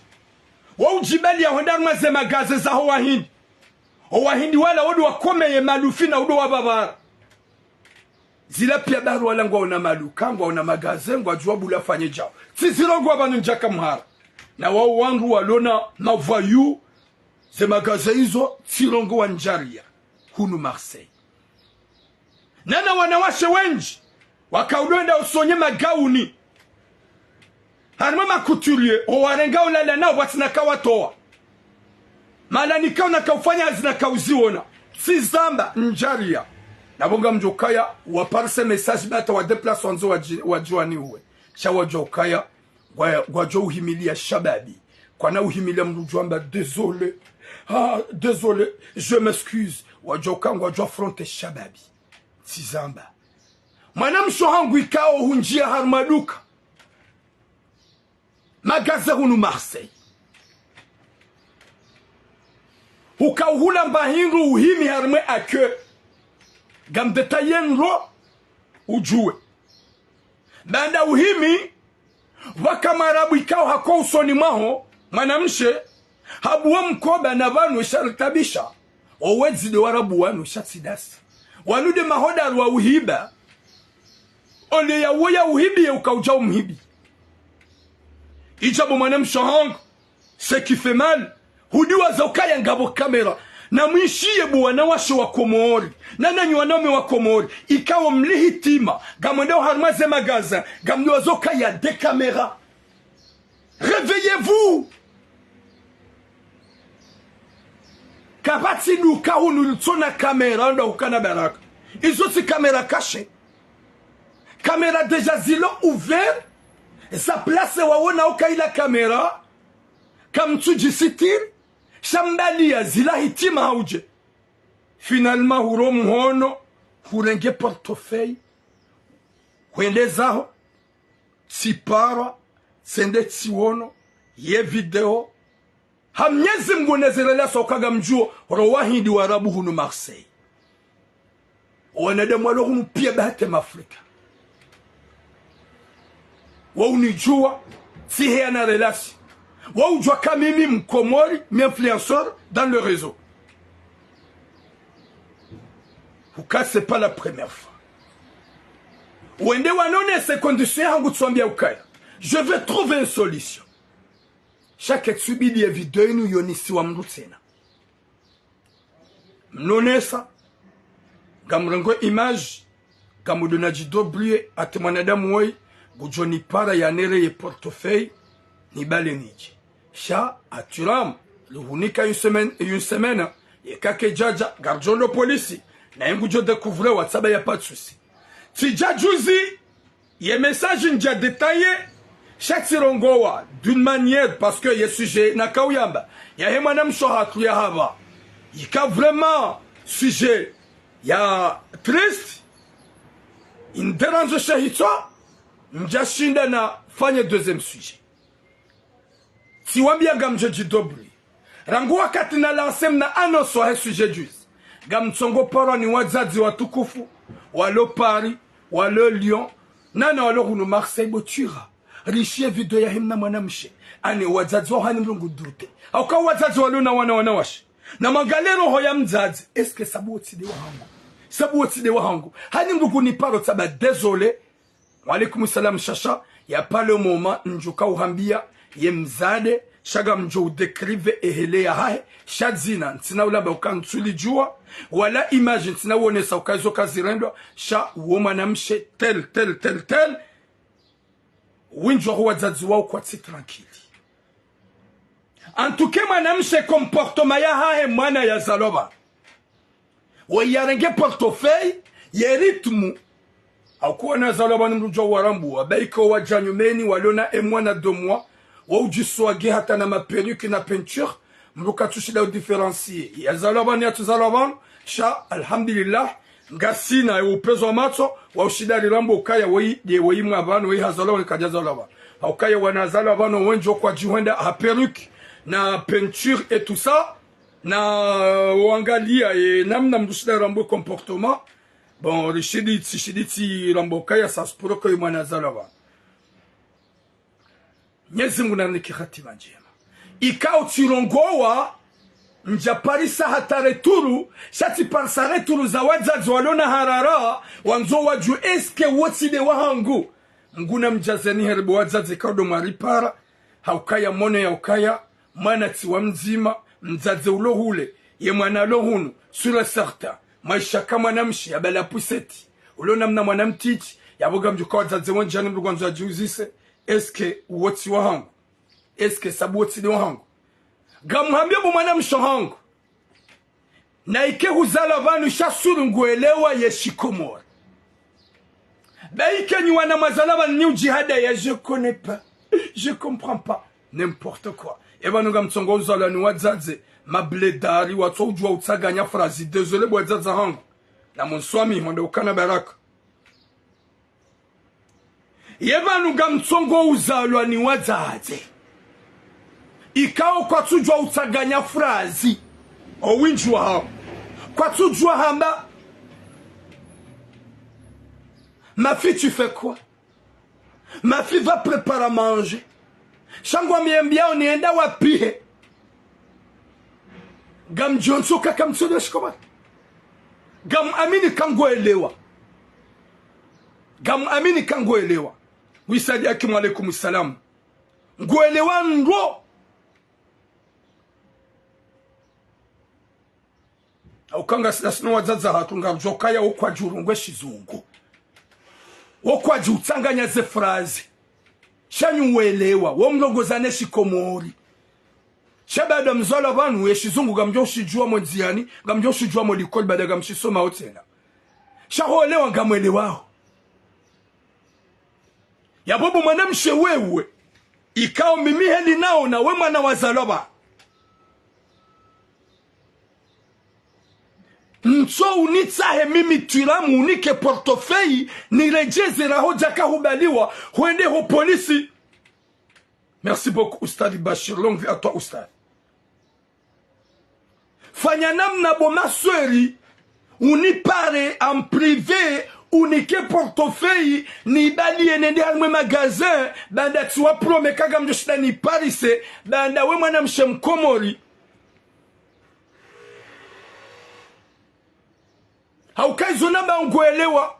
Wo udjibaliya hwenda harumwa ze magaze zaho wahindi. O wahindi wala wo ndo wakomeye malufi na wo ndo wapvapvara. Zila piya baharu wala ngwaona maluka, ngwaona magaze, ngwadjuwa bula fanye djawo. Tsizirongowa pvanu ndjaka mhara. Na wawo wandru walona mavoyous, ze magaze izo, tsirongowa ndjariya. Hunu Marseille. Nana wanawashe wendji, waka udo wenda usonye magauni. Harumwa ma couturier, owarenga ulala nao pvatsina kawatowa. Mahala nikao naka ufanya hazi naka uziona. Tsizamba ndjariya. Napvo ngamdjo ukaya, waparise message bata wa déplace wandzo wadji-, wadjuwani uwe. Sha wadjo ukaya, ngwa-, ngwadjo uhimiliya shababi. Kwana uhimiliya mdru udjo amba désolé. Ah, désolé, je m'excuse. Wadjo uka ngwadjo affronter shababi. Tsizamba. Mwanamshe hangu ikao hundjiya harumwa duka. Magaze hunu Marseille. Uka uhula mba hindru uhimi harimwa accueil. Ngamdétailler ndro udjuwe. Baanda uhimi, pvwaka mwarabu ikao hako usoni mwaho, mwanamshe, habuwa mkoba na pvanu esha ritabisha. Owedzi de warabu wanu sha tsi dasi. Wanu de mahodari wa uhiba. Ole ya wo ya uhibi ye uka udja umhibi. Idjabo mwanamshe hangu, ce qui fait mal, hudiwaza ukaya ngapvo caméra. Namwishiye bo wanawashe wa Komori, na nanyi wanaume wa Komori, ikao mli hitima, ngamwendao harimwa ze magasin, ngamdiwaza ukaya de caméra. Réveillez-vous! Kapvatsi duka hunu litsona caméra, ndo hukana baraka. Izo tsi caméra cachée. Caméra déjà zilo ouvert, za place wawona uka ila caméra, kamtsudjisitiri, sha mbali ya zila hitima haudje. Finalement, huro mhono, hurenge portefeuille, hwende zaho, tsiparwa, tsende tsiwono, ye video. Ha Mnyezi Mngu ne zirela soka ngamdjuo, ro wahindi warabu hunu Marseille. Wanadamu walo hunu piya bahati ma Afrika. Wa unidjuwa, tsiheya na relation. Wa udjuwa ka mimi Mkomori, mi influenceur dans le réseau. Uka c'est pas la première fois. Wende wanonese condition yahangu tswambiya ukaya. Je vais trouver une solution. Sha ketsubidi ye video inu yonesiwa mndru tsena. Mnonesa, ngamrengo image, ngamdona djidobrie, ate mwanadamu woyi, ngudjo nipara yanere ye portefeuille, nibale nidje. Sha, aturamu, luhunika une semaine, une semaine, yeka kedjadja, ngaridjo ndo polisi, naye ngudjo découvrir watsaba ya pas de souci. Tsidja juzi, Ye message ndja détaillé, sha tsirongowa d'une manière, parce que ye sujet nakauyamba, yahe mwanamshe hatru ya hapva, yika vraiment sujet ya triste, indérange sha hitswa, ndjashinda nafanye deuxième sujet. Tsiwambiya ngamdjo djidobri. Rangu wakati na lancé mna annonce wahe sujet juzi, ngamtsongo parwa ni wadzadze watukufu, walo Paris, walo Lyon, nana walo hunu Marseille, bo tsira. Rishiye video yahe mna mwanamshe, ane wadzadze waho hani mlungu dute. Hauka wadzadze walo na wana wanawashe. Na mwangalie roho ya mdzadze, est-ce que sabu wotsi nde wahangu? Sabu wotsi nde wahangu? Hani mlungu ni paro tsaba, désolé. Wa alaykum salam, shasha, ya pas le moment, ndjuka uhambiya, ye mdzadze, sha ngamdjo udécrire ehele yahahe, sha dzina, ntsina ulamba uka ntsulidjuwa, wala image, ntsina uonesa uka izo kazirendwa, sha wo mwanamshe, tel, tel, tel, tel, wendji waho wadzadze wawo kwatsi tranquille. En tout cas, mwanamshe comportement yahahe mwana yazalwa pvanu. Wo yarenge portefeuille, ye rythme. Hauka wana wazalwa pvanu mdru djuwa warambuwa, baike wadja nyumeni, walo na emwana deux mois, waudjiswage hata na ma perruque na peinture, mdru katsushinda udifférencier. Yazalwa pvanu, yatsuzalwa pvanu, sha, alhamdulillah, ngasina ye upvezo wa matso, waushinda rirambuwa ukaya woyi, ye woyi mwa pvanu, woyi hazalwa pvanu, kadjazalwa pvanu. Haukaya wana wazalwa pvanu, wendji wo kwadjihwenda ha perruque, na peinture et tout ça, na wangaliya, e, namna mdru shinda rambuwe comportement. Bon, rishindi, tsishindi tsirambuwa ukaya ça se pourrait que mwana yazalwa pvanu. Mnyezi Mungu narinike hatima ndjema. Ikao tsirongowa, ndjaparisa hata retour, sha tsiparisa retour za wadzadze walo na harara, wandzo wadjuwe est-ce que wotsi nde wahangu. Mngu namdjazeni heri bo wadzadze kaudo mwaripara, haukaya mwono ya ukaya, mwana tsi wa mdzima, mdzadze ulo hule, ye mwana alo hunu, sûr et certain, maesha ka mwanamshe, yabala puseti, ulo namna mwana mtiti, yapvo ngamdjuka wadzadze wendji hani mdru ngwandzo yadjiuzise, est-ce que wotsi wahangu? Est-ce que sabu wotsi nde wahangu? Ngamhambiyo bo mwanamshe wahangu. Na ike huzalwa pvanu sha sûr nguelewa ye shikomori. Baike nyi wana mwazalwa pvanu nyi udjihadaya, je connais pas, je comprends pas. N'importe quoi. E pvanu ngamtsongo uzalwa ni wadzadze, mabledari, watso udjuwa utsanganya phrase. Désolé bo wadzadze wahangu. Na monswami, honde ukana baraka. Ye pvanu ngamtsongo uzalwa ni wadzadze. Ikao kwatsudjuwa utsanganya phrase. Owendji wahawo. Kwatsudjuwa hamba. Ma fille, tu fais quoi? Ma fille va préparer à manger. Sha ngwamwambiyao nende wapihe. Ngamdjontsoka kamtsodo shikomori. Ngamwamini ka nguelewa. Ngamwamini ka nguelewa. Wisadi aki, wa alaykum salam. Nguelewa ndro. Hauka ngasi, ngasina wadzadze hatru ngamdjokaya wo kwadji urongwe shizungu. Wo kwadji utsanganya ze phrase. Sha nyi uelewa, wo mlongoza ne shikomori. Sha baada mzalwa pvanu, ye shizungu ngamdjo ushidjuwa mo ndziyani, ngamdjo ushidjuwa mo likoli, baada ngamshisoma otsena. Sha ho uelewa ngamwelewao. Yapvo bo mwanamshe wewe, ikao mimi heli naona we mwana wazalwa pvanu. Ntso unitsahe mimi twilamu unike portefeuille, niredjeze raho djaka hubaliwa, hwende ho polisi. Merci beaucoup, Oustad Bachir. Longue vie à toi, Oustad. Fanya namna bo masweri, unipare en privé, unike portefeuille, nibaliye nende harimwe magasin, baanda tsiwa promet ka ngamdjoshinda niparise, baanda we mwanamshe mkomori. Hauka izo namba nguelewa.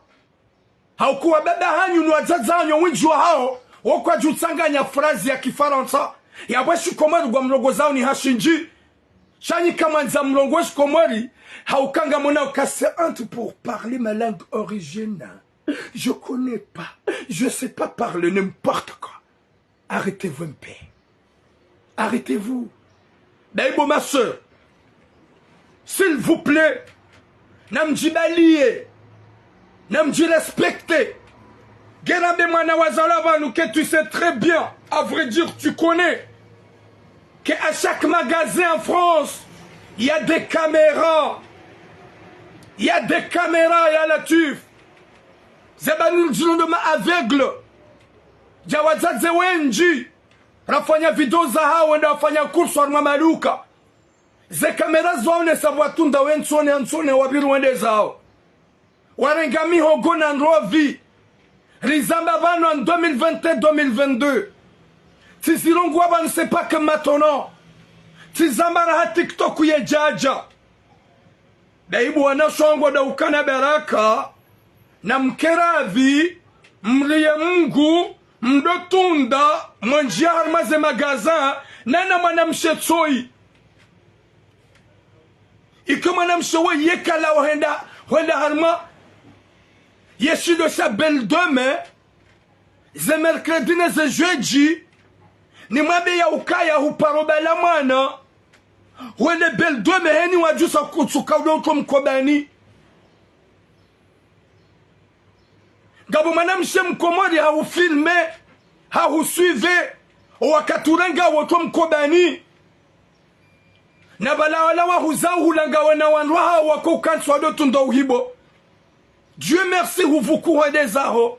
Hauka wababa hanyu ni wadzadze hanyu wendji wahawo, wo kwadji utsanganya phrase ya kifarantsa, yapvo shikomori ngwamlongozao ni hashindji. Sha nyi kamwandza mlongowe shikomori, hauka ngamwona uka c'est honte pour parler ma langue originale. Je connais pas, je sais pas parler, n'importe quoi. Arrêtez-vous un peu. Arrêtez-vous. Bayi bo ma sœur, s'il vous plaît, namdjibaliye, namdjirespecte. Ngena be mwana wazalwa pvanu que tu sais très bien, à vrai dire, tu connais que à chaque magasin en France, il y a des caméras. Il y a des caméras, ya Latwif. Ze pvanu ndjilo ndo ma aveugles. Dja wadzadze wendji. Rafanya video zahawo, wende wafanya course harumwa maduka. Ze caméra zaonesa pvwatsunda wentsone, antsone, wapviri wende zawo. Warenga mihogo na ndrovi. Rizamba pvanu en deux mille vingt et un, deux mille vingt-deux. Tsi zilongo wa pvanu, c'est pas que maintenant. Tsi zamba raha TikTok yedjadja. Daibu wanashe wangu wadaukana baraka, na mkeradhi, mriye Mungu, mdo tsunda, mwendjiya harumwa ze magasin, nana mwanamshe tsoyi. Ike mwanamshe we yekala wahenda, hwenda harumwa, yeshindo sha Belle de Mai, ze mercredi ne ze jeudi, nimwambe ya ukaya huparo bala mwana, hwende Belle de Mai heni wadjusa kutsuka udo utro mkobani. Ngapvo mwanamshe mkomori hahufilme, hahusuive, owakati urenga wotro mkobani. Na pvala wala wahuza uhulanga wena wandru wahawo wako ukantsi wado tsunda uhibo. Dieu merci, hupvuku hwende zaho.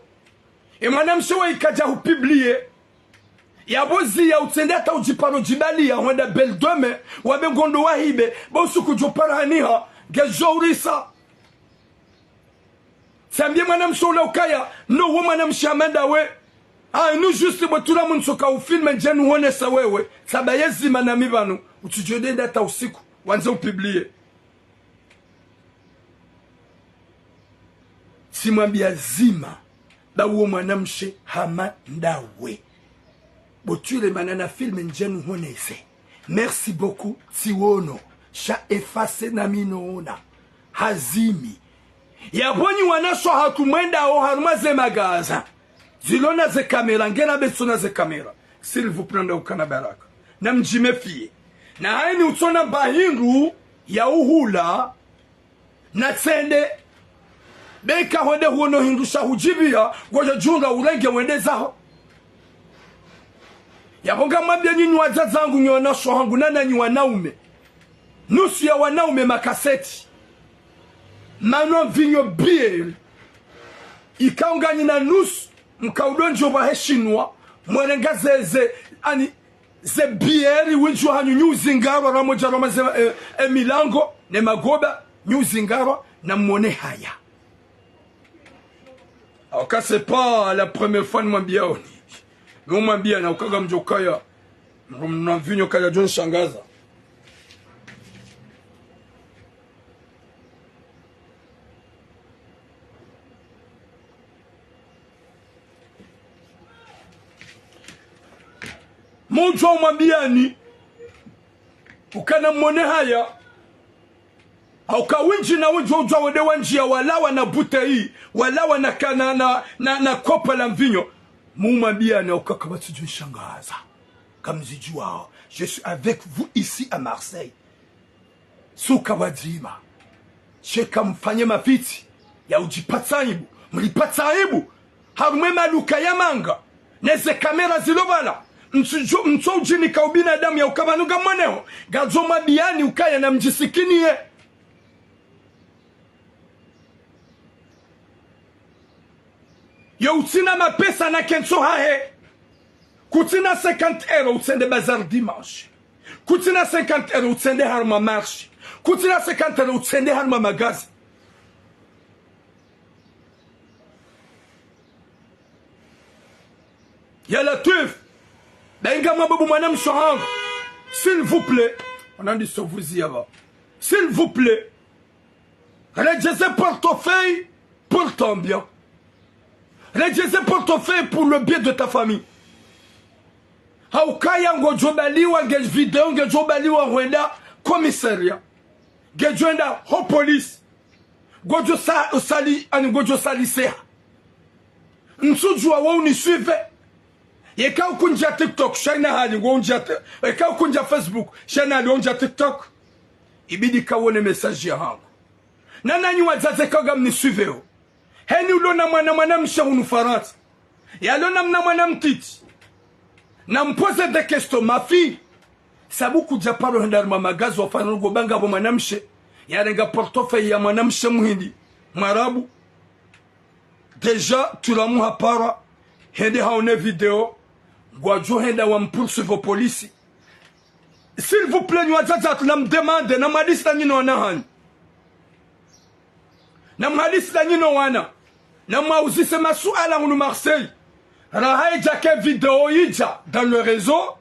E mwanamshe we ikadja hupublie. Yapvo ziya utsende hata udjiparo djibaliya hwenda Belle de Mai, wambe ngondo wahibe, bo usiku djo para haniha, ngedjo urisa. Tsambie mwanamshe ula ukaya, no wo mwanamshe hama ndawe. Ah, nu juste bo tsura mndru tsoka ufilme ndje nuhonesa wewe. Tsamba ye zima nami pvanu, utsidjo denda hata usiku, wandze upublie. Tsimwambia zima, ba uwo mwanamshe hama ndawe. Bo tsure mana na filme ndje nuhonese. Merci beaucoup, tsiwono. Sha efface nami noona. Hazimi. Yapvo nyi wanashe hatru mwendao harumwa ze magasin. Zilo na ze caméra, ngena be tso na ze caméra. S'il vous plaît, ndaukana baraka. Na mdjimefie. Na hayini utsona mba hindru ya uhula, na tsende, be ika hwende huono hindru sha hudjibiya, ngodjo djunga urenge wende zaho. Yapvo ngamwambia nyinyi wadzadze wangu, nyi wanashe hangu, nana nyi wanaume. Nusu ya wanaume makaseti. Manwa mvinyo bière. Ika unganyi na nusu, mkaudo ndjo pvahe shinwa, mwerenga zeze, ani, ze bière windji wahanyu nyi uzingarwa ramodja rama ze, eh, eh, milango, ne magoba, nyi uzingarwa, na mwone haya. Au cas, c'est pas la première fois nimwambiao ni. Numwambia na ukaga mdjokaya. Mna mvinyo kaya djo nishangaza. Mdjo umwambiani. Ukana mwone haya. Hauka windji na windji udjwa wende wandjia walawa na bouteille, walawa na kana na, na, na kopa la mvinyo. Mumwambiani hauka kapvatsi djo nishangaza. Kamzidjuwao. Je suis avec vous ici à Marseille. Suka wadzima. Sheka mfanye mafitsi ya udjipatsa aibu. Mlipatsa aibu. Harumwa e maduka ya manga. Neze kamera zilo pvala. Mtsu-, mtso udjinika ubinadamu ya uka pvanu ngamwoneho. Ngadzo mwambiani ukaya na mdjisikiniye. Yo utsina mapesa na kentso hahe. Kutsina cinquante euros utsende bazar dimanche. Kutsina cinquante euros utsende harumwa marché. Kutsina cinquante euros utsende harumwa magasin. Ya Latwif, ba inga mwabubu mwanamshe hangu. S'il vous plaît. On a dit ça vous y va. S'il vous plaît. Redjeze portefeuille pour ton bien. Redjeze portefeuille pour le bien de ta famille. Haukaya ngodjo baliwa nge video ngedjo baliwa hwenda commissariat. Ngedjo enda ho police. Ngodjo sa-, sali, ani ngodjo saliseha. Ntsudjuwa wo unisuive. Yeka ukundja TikTok, sha ina hali, ngo undja ti-, yeka ukundja Facebook, sha ina hali, undja TikTok. Ibidi kawone message ya hangu. Na nanyi wadzadze ka ngamnisuiveo. Heni ulo na mwana mwanamshe hunu Farantsa. Yalo namna mwana mtiti. Na mpoze de kesto mafi. Sabu kudja paro henda harumwa magazi wafanya ngo banga bo mwanamshe. Yarenga portefeuille ya mwanamshe muhindi. Mwarabu. Déjà, tulamu hapara. Hende haone video. Ngwadjo henda wa mpoursuivre o polisi. S'il vous plaît, nyi wadzadze hatru na mdemande, na mhadisi na nyino wana hanyu. Na mhadisi na nyino wana. Na mwauzise masuala hunu Marseille. Raha idja ke video idja dans le réseau.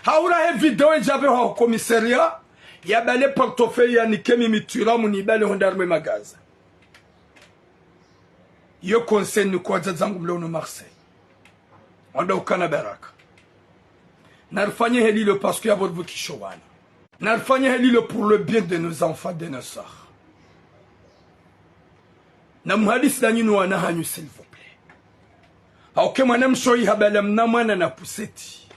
Hau raha e video idja pve ho commissariat. Ya bale portefeuille ya nike mimi tulamu ni bale honda harumwe magazi. Yo conseil ni kwa wadzadze hangu mlo hunu Marseille. Wanda ukana baraka. Narifanye heli lo parce que ya bo rivukisho wana. Narifanye heli lo pour le bien de nos enfants, de nos sœurs. Na mhadisi na nyino wana hanyu, s'il vous plaît. Hauke mwanamshe oyi habala mna mwana na poussette.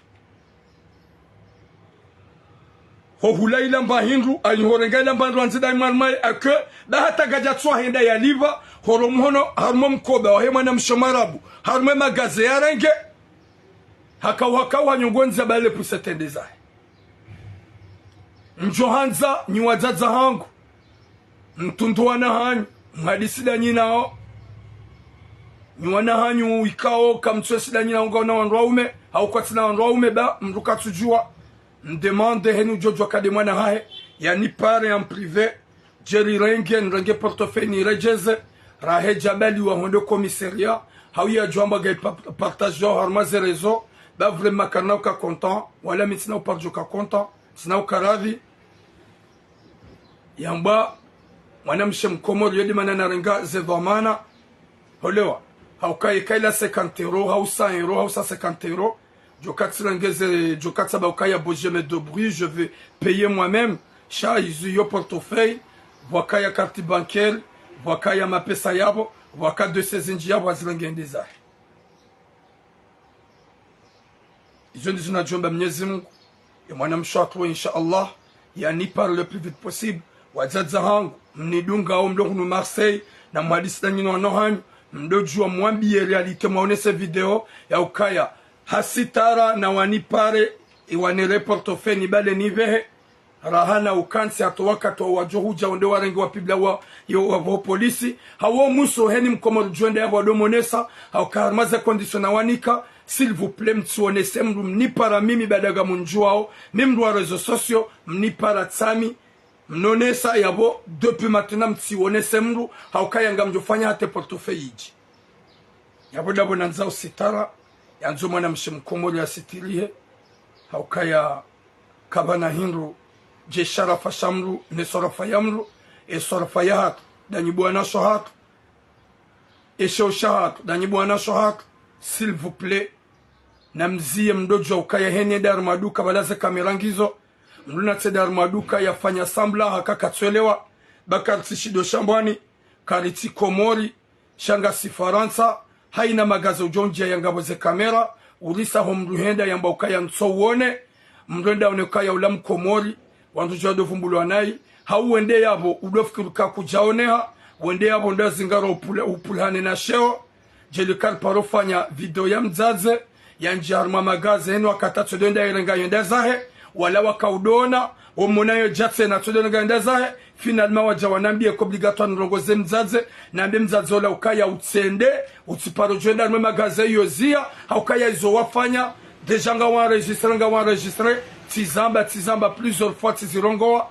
Ho hula ilamba hindru, ayi horenga ilamba hindru andzi dayi mwana mayi, ake, ba hata kadja tswa henda ya liva, horo mhono, harumwa mkoba, wahe mwanamshe mwarabu, harumwe magazi ya renge, hakau, hakau, hanyongo ndza bale poussette hende zahe. Ndjo handza, nyi wadzadze hangu. Mtundu wana hanyu, mhadisi da nyinao. Nyi wana hanyu ikao, kamtswe si da nyinao nga wana wandru waume, hau kwatsina wandru waume ba, mndru katsudjuwa. Mdemande heni udjo djuwa kade mwana hahe, ya nipare en privé, djeri renge, nirenge portefeuille niredjeze, rahe djabali wa honde commissariat, hau ya djwamba gayi pa-, partage yao harumwa ze réseaux, ba vraiment karina uka content, wala mi tsina upardjo ka content, tsina uka radhi, yamba, mwanamshe mkomori yo de mana narenga ze dhwamana. Holewa. Hauka ika ila cinquante euros, hau cent euros, hau cent cinquante euros. Djo katsirenge ze, djo katsaba ukaya bo je me débrouille, je vais payer moi-même. Sha izo yo portefeuille, pvwakaya carte bancaire, pvwakaya mapesa yapvo, pvwaka dossier zindji yapvo hazirenge hende zahe. Izo ndizo nadjomba Mnyezi Mungu, ye mwanamshe hatru, insha Allah, ya nipare le plus vite possible. Wadzadze hangu, mnidungao mlo hunu Marseille, na mhadisi na nyino wana hanyu, mdo djuwa mwambiye réalité, mwaonese video, ya ukaya, ha sitara na wanipare, iwanire portefeuille nibale nipvehe, raha na ukantsi hata wakati wa wadjo hudja wonde warenge wa pibla wa, yo, wa, wa polisi. Hawo muso heni mkomori djo wende yapvo wado monesa. Hauka harumwa ze conditions na wanika. S'il vous plaît, mtsionese mndru mnipara mimi badaga mundjuwao. Mi mndru wa réseaux sociaux, mnipara tsami. Mnonesa yapvo, depuis maintenant mtsionese mndru. Hauka yanga mdjo fanya hata portefeuille idji. Yapvo dapvo nandzao sitara, yandzo mwanamshe mkomori ya sitirihe, haukaya kapvana hindru, dje sharafa sha mndru, ne swarafa ya mndru, e swarafa ya hatru, da nyi bwana sho hatru, e sheo sha hatru, da nyi bwana sho hatru, s'il vous plaît, na mziye mdo djuwa ukaya heni enda harumwa duka pvala ze caméra ngizo, mndru natsi enda harumwa duka ya fanya semblant haka katswelewa, ba karitsi shindo sha mbwani, karitsi Komori, sha ngasi Farantsa, haina magazi udjo ndjiya ya ngapvo ze caméra, urisa ho mndru henda yamba ukaya ntso uone, mndru henda one ukaya ula mkomori, wandru djuwa do vumbulwa nayi, hau wende yapvo, udo fikiri uka kudja oneha, wende yapvo ndo zingaro upule-, upulihane na sheo, djeli kariparo fanya video ya mdzadze, yandjiya harumwa magazi heni wakati atso do enda irenga yende zahe, wala waka udo ona, wo mwana yo djatse na atso do irenga yende zahe, finalement wadja wanambiye ko obligatoire nirongoze mdzadze, nambe mdzadze ola ukaya utsende, utsiparo djo enda harumwe magazi iyo ziya, haukaya izo wafanya, déjà nga wa enregistré, nga wa enregistré, tsizamba, tsizamba, plusieurs fois tsizirongowa,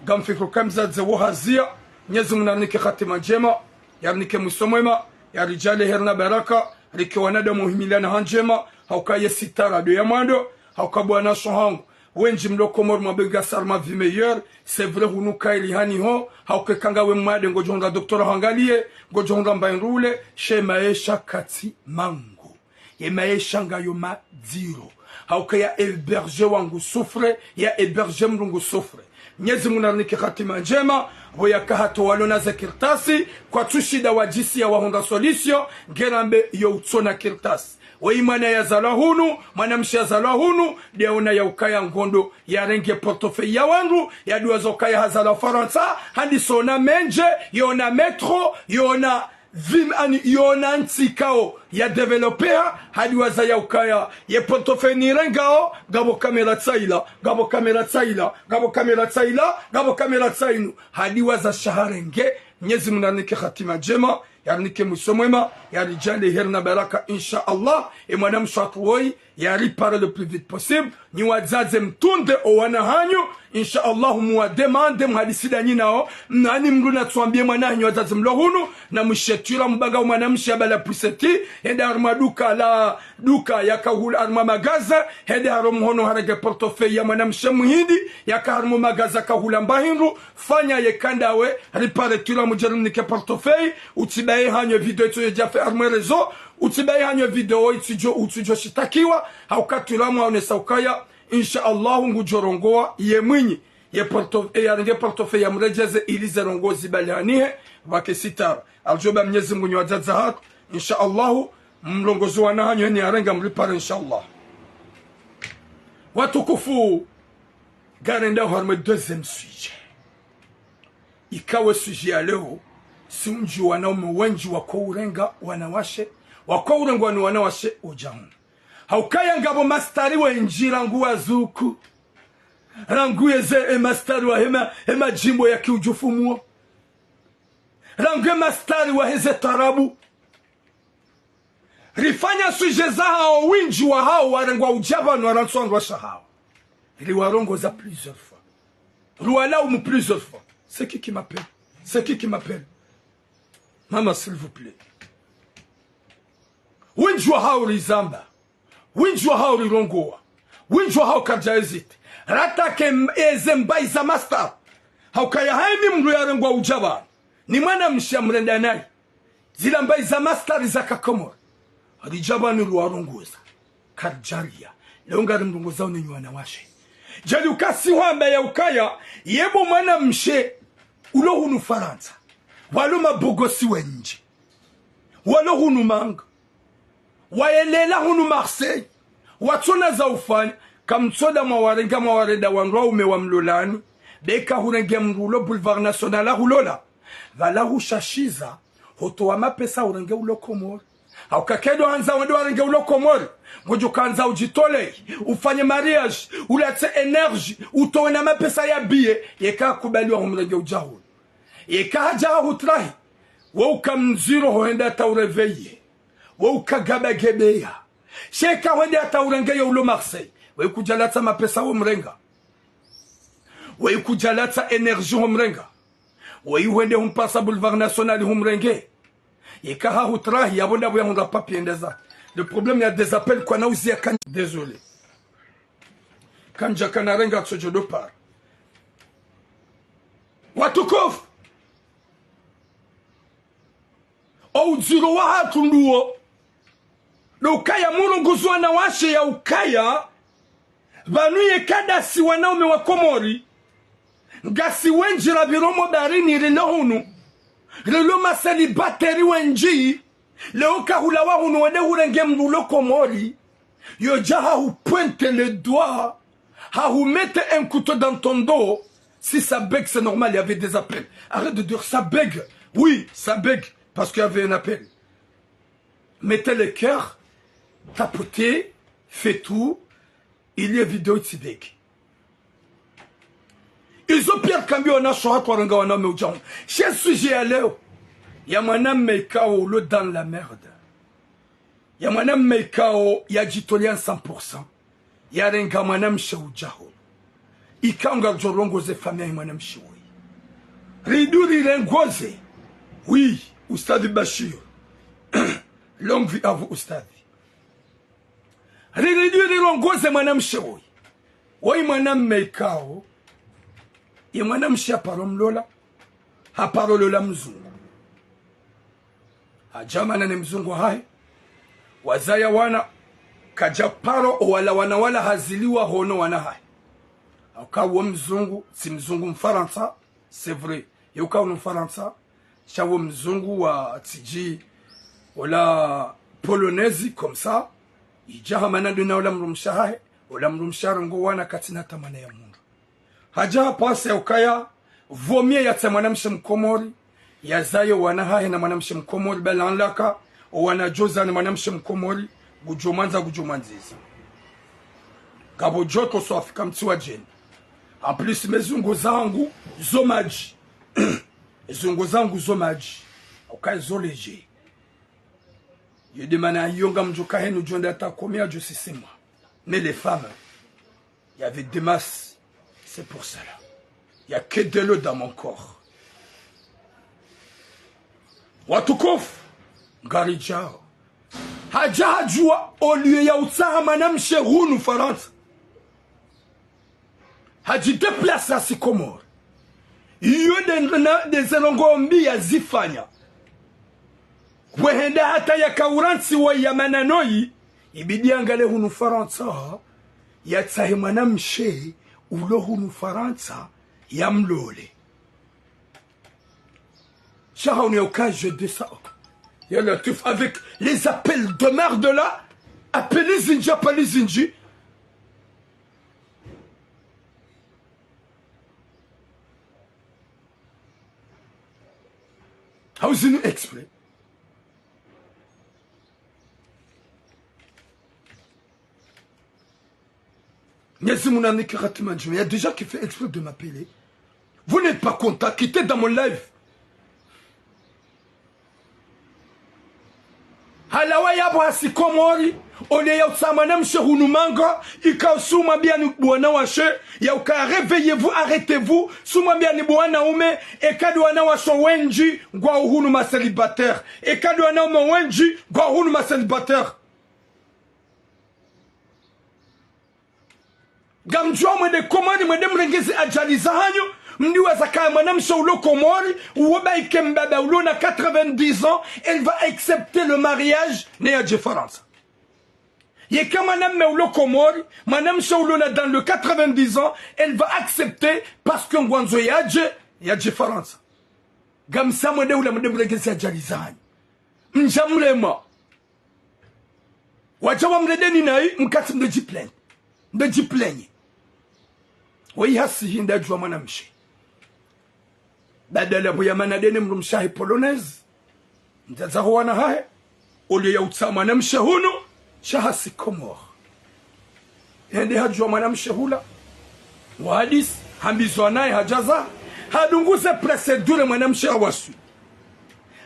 ngamfikiri uka mdzadze wo haziya, Mnyezi Mungu narinike khatima ndjema, yarinike mwiso mwema, yaridjaaliye heri na baraka, rike wanadamu uhimiliana ha ndjema, hauka ye sitara ndo ya mwando, hauka bwana sho hangu. Wendji mlo Komori mwambe ngasi harumwa vie meilleure, c'est vrai hunu kayili hani ho, hauka eka ngawe mwade ngodjo hundra docteur hangaliye, ngodjo hundra mbayi ndrule, she maesha katsi mangu. Ye maesha ngayo madziro. Hauka ya héberger wangu souffre, ya héberger mndru ngu souffre. Mnyezi Mungu narinike khatima ndjema, pvo yaka hata walo na ze kartasi, kwatsu shinda wadjisiya wahundra solution, nge rambe yo utsona kartasi. Weyi mwana yazalwa hunu, mwanamshe yazalwa hunu, de ona ya ukaya ngondo, yarenge portefeuille ya wandru, yaduwaza ukaya hazalwa Farantsa, handisa ona mendje, yona métro, yona Vim ani yona ntsi ikao ya développeha, hadiwaza ya ukaya, ye portefeuille nirengao, ngapvo kamera tsaila, ngapvo kamera tsaila, ngapvo kamera tsaila, ngapvo kamera tsainu. Hadiwaza sha harenge, Mnyezi Mungu narinike hatima ndjema, yarinike mwiso mwema, yaridjaanlie heri na baraka, insha Allah. E mwanamshe hatru woyi, yaripare le plus vite possible. Nyi wadzadze mtunde owana hanyu, insha Allah, muwademande, muhadisi ndanyi nao. Mna ani mndru natsuambie mwana hanyu wadzadze mlo hunu, na mshetwira mbanga mwanamshe abala puseti, hende harumwa duka la, duka yakahula harumwa magaza, hende harumwa mhono harenge portefeuille ya mwanamshe muhindi, yaka harumwa magaza kahula mbahindru, fanya yeka ndawe, ripare twira mudje rinike portefeuille, utsibaye hanyu video itso yedja fait harumwa réseau, utsibaye hanyu video itsidjo, utsidjo shitakiwa, hauka twira mwaonesa ukaya, insha Allah, ngudjo rongoa ye mwinyi, ye porto-, e yarenge portefeuille ya mredjeze ili ze ndrongoo zibalihanihe, pvake sitara. Aridjo ba Mnyezi Mungu nyi wadzadze hatru, insha Allah, mrongozi wana hanyu heni yarenga mripare, insha Allah. Watukufu, ngarendao harumwa deuxième sujet. Ikao e sujet ya leo, si undji wanaume wendji wako urenga wanawashe, wako urengwa ni wanawashe udja hunu. Haukaya ngapvo mastari wendji rangu wazuku. Rangu yeze e mastari wa hema, hema djimbo ya kiudjufu muo. Rangu e mastari wa heze tarabu. Rifanya sujet zahao, wendji wahao warengwa udja pvanu warantswa ndrwasha hao. Riwarongoza plusieurs fois. Riwalaumu plusieurs fois. C'est qui qui m'appelle? C'est qui qui m'appelle? Maman, s'il vous plaît. Wendji wahao rizamba. Wendji wahao rirongoa. Wendji wahao karidja hésité. Ratake m-, eze mbayi za mastari. Haukaya haini mndru yarengwa udja pvanu. Ni mwanamshe amrenda nayi. Zila mbayi za mastari za Kakomori. Ridja pvanu riwarongoza. Karidjaria. Leo ngarimrongozao nenyi wanawashe. Djeli ukasi hwamba ya ukaya, yebo mwanamshe, ulo hunu Farantsa. Walo mabogosi wendji. Walo hunu Manga. Wayelela hunu Marseille. Watsona za ufanya. Kamtsoda mwawarenga mwawarenda wandru waume wamlolani. Beka hurenge mndru ulo Boulevard National hulola. Pvala hushashiza, hotowa mapesa urenge ulo Komori. Hauka kendo handza wende warenge ulo Komori. Ngodjo kandza udjitole, ufanye mariage, ulatse énergie, utowe na mapesa ya billet, yeka kubaliwa humrenge udja hunu. Yeka hadja hahutrahi, we uka mdziro hohenda hata ureveille. We uka gaba gebeya. Sheka hwende hata urenge yo ulo Marseille. We kudjalatsa mapesa wo mrenga. We kudjalatsa énergie ho mrenga. We hwende humpasa Boulevard National humrenge. Yeka hahutrahi, yapvo ndapvo yahundra papier ndeza. Le problème ya des appels kwa nauzia kan-, désolé. Kandja kana renga tsodjo do par. Watukufu. O udziro wahatru nduwo. Ndo ukaya murongozi wanawashe ya ukaya, pvanu yeka ndasi wanaume wa Komori, ngasi wendji rapviro mo baharini rilo hunu, rilo ma célibataire wendji, leo kahulawa hunu wende hurenge mndru ulo Komori, yodja hahu pointer le doigt, hahu mettre un couteau dans ton dos, si ça bug, c'est normal, il y avait des appels. Arrête de dire ça bug. Oui, ça bug, parce qu'il y avait un appel. Mettez le cœur, tapotez, faites tout, il y a vidéo tsi bug. Izo pia kambi wanawashe hatru warenga wanaume udja hunu. She sujet ya leo, ya mwanamme ikao ulo dans la merde. Ya mwanamme ikao yadjitolea cent pour cent. Yarenga mwanamshe udja hunu. Ikao ngaridjo rongoze famille ya mwanamshe woyi. Riduri rengoze. Oui, Ustadhi Bashir. Longue vie à vous, Ustadhi. Ri-, ri-, ri-, rirongoze mwanamshe woyi. Woyi mwanamme ikao, ye mwanamshe haparo mlola, haparo lola mzungu. Hadja mana ne mzungu hahe, wazaya wana, kadja paro owala wana wala haziliwa hono wana hahe. Hauka wo mzungu, tsi mzungu Mfarantsa, c'est vrai. Yeuka unu Mfarantsa, sha wo mzungu wa tsidji, ola Polonaise, comme ça, idja hamana ndo na ola mdrumshe hahe, ola mdrumshe harongoa wana katsina hata mwana ya mundru. Hadja hapvasa ya ukaya, vaut mieux yatsahe mwanamshe Mkomori, Yazaye wana hahe na mwanamshe mkomori, bala nlaka, o wana djozaa ni mwanamshe mkomori, ngudjo mwandza, ngudjo mwandziza. Ngapvo djoto swafi, kamtsi wa djeni. En plus, me zungo zangu zo madji. Zungo zangu zo madji. Ukaye zo léger. Yo de mana yo ngamdjo ka henu djo nda hata combien djo six mois. Mais les femmes, il y avait des masses. C'est pour cela. Il y a que de l'eau dans mon corps. Watukufu, ngaridjao. Hadja hadjua, au lieu ya utsaha mwanamshe hunu Farantsa, hadji déplacer hasi Komori. Iyo de, na, de ze ndrongoo mbi yazifanya. Wehenda hata yaka urantsi wa yamanano yi, ibidi yangale hunu Farantsa, yatsahe mwanamshe ulo hunu Farantsa, yamlole. Sha haunu ya uka je descends. Ya Latwif, avec les appels de merde là, appelez Zinji, appelez Zinji. Hauzinu exprès. Mwenyezi Mungu nanike hatima ndjema. Il y a des gens qui fait exprès de m'appeler. Vous n'êtes pas content, quittez dans mon live. Halawa yapvo hasi Komori, au lieu ya utsaha mwanamshe hunu manga, ika usumwambia ni bwana washe, ya uka réveillez-vous, arrêtez-vous, sumwambia ni bwana ume, eka de wana washe wendji, ngwao hunu ma célibataires, eka de wana ume wendji, ngwao hunu ma célibataires. Ngamdjuao mwende Komori, mwende mrenge ze ajali zahanyu, mdiwaza kaya mwanamshe ulo Komori, uwo ba ike mbaba ulo na quatre-vingt-dix ans, elle va accepter le mariage, ne yadje Farantsa. Yeka mwanamme ulo Komori, mwanamshe ulo na dans le quatre-vingt-dix ans, elle va accepter parce que ngwandzo yadje, yadje Farantsa. Ngamsa mwende hula mwende mrenge ze ajali zahanyu. Mdja mrema. Wadja wamredeni nayi, mkati mdji plaindre. Mdji plaindre. Wayi hasi hinda djuwa mwanamshe. Badala pvo yamana dene mdrumshe wahe polonaise. Mdzadze ho wana hahe. Au lieu ya utsaha mwanamshe hunu, sha hasi Komori. Hende hadjuwa mwanamshe hula. Wahadisi, hambizwa naye hadjaza. Hadunguze procédure mwanamshe hawaswili.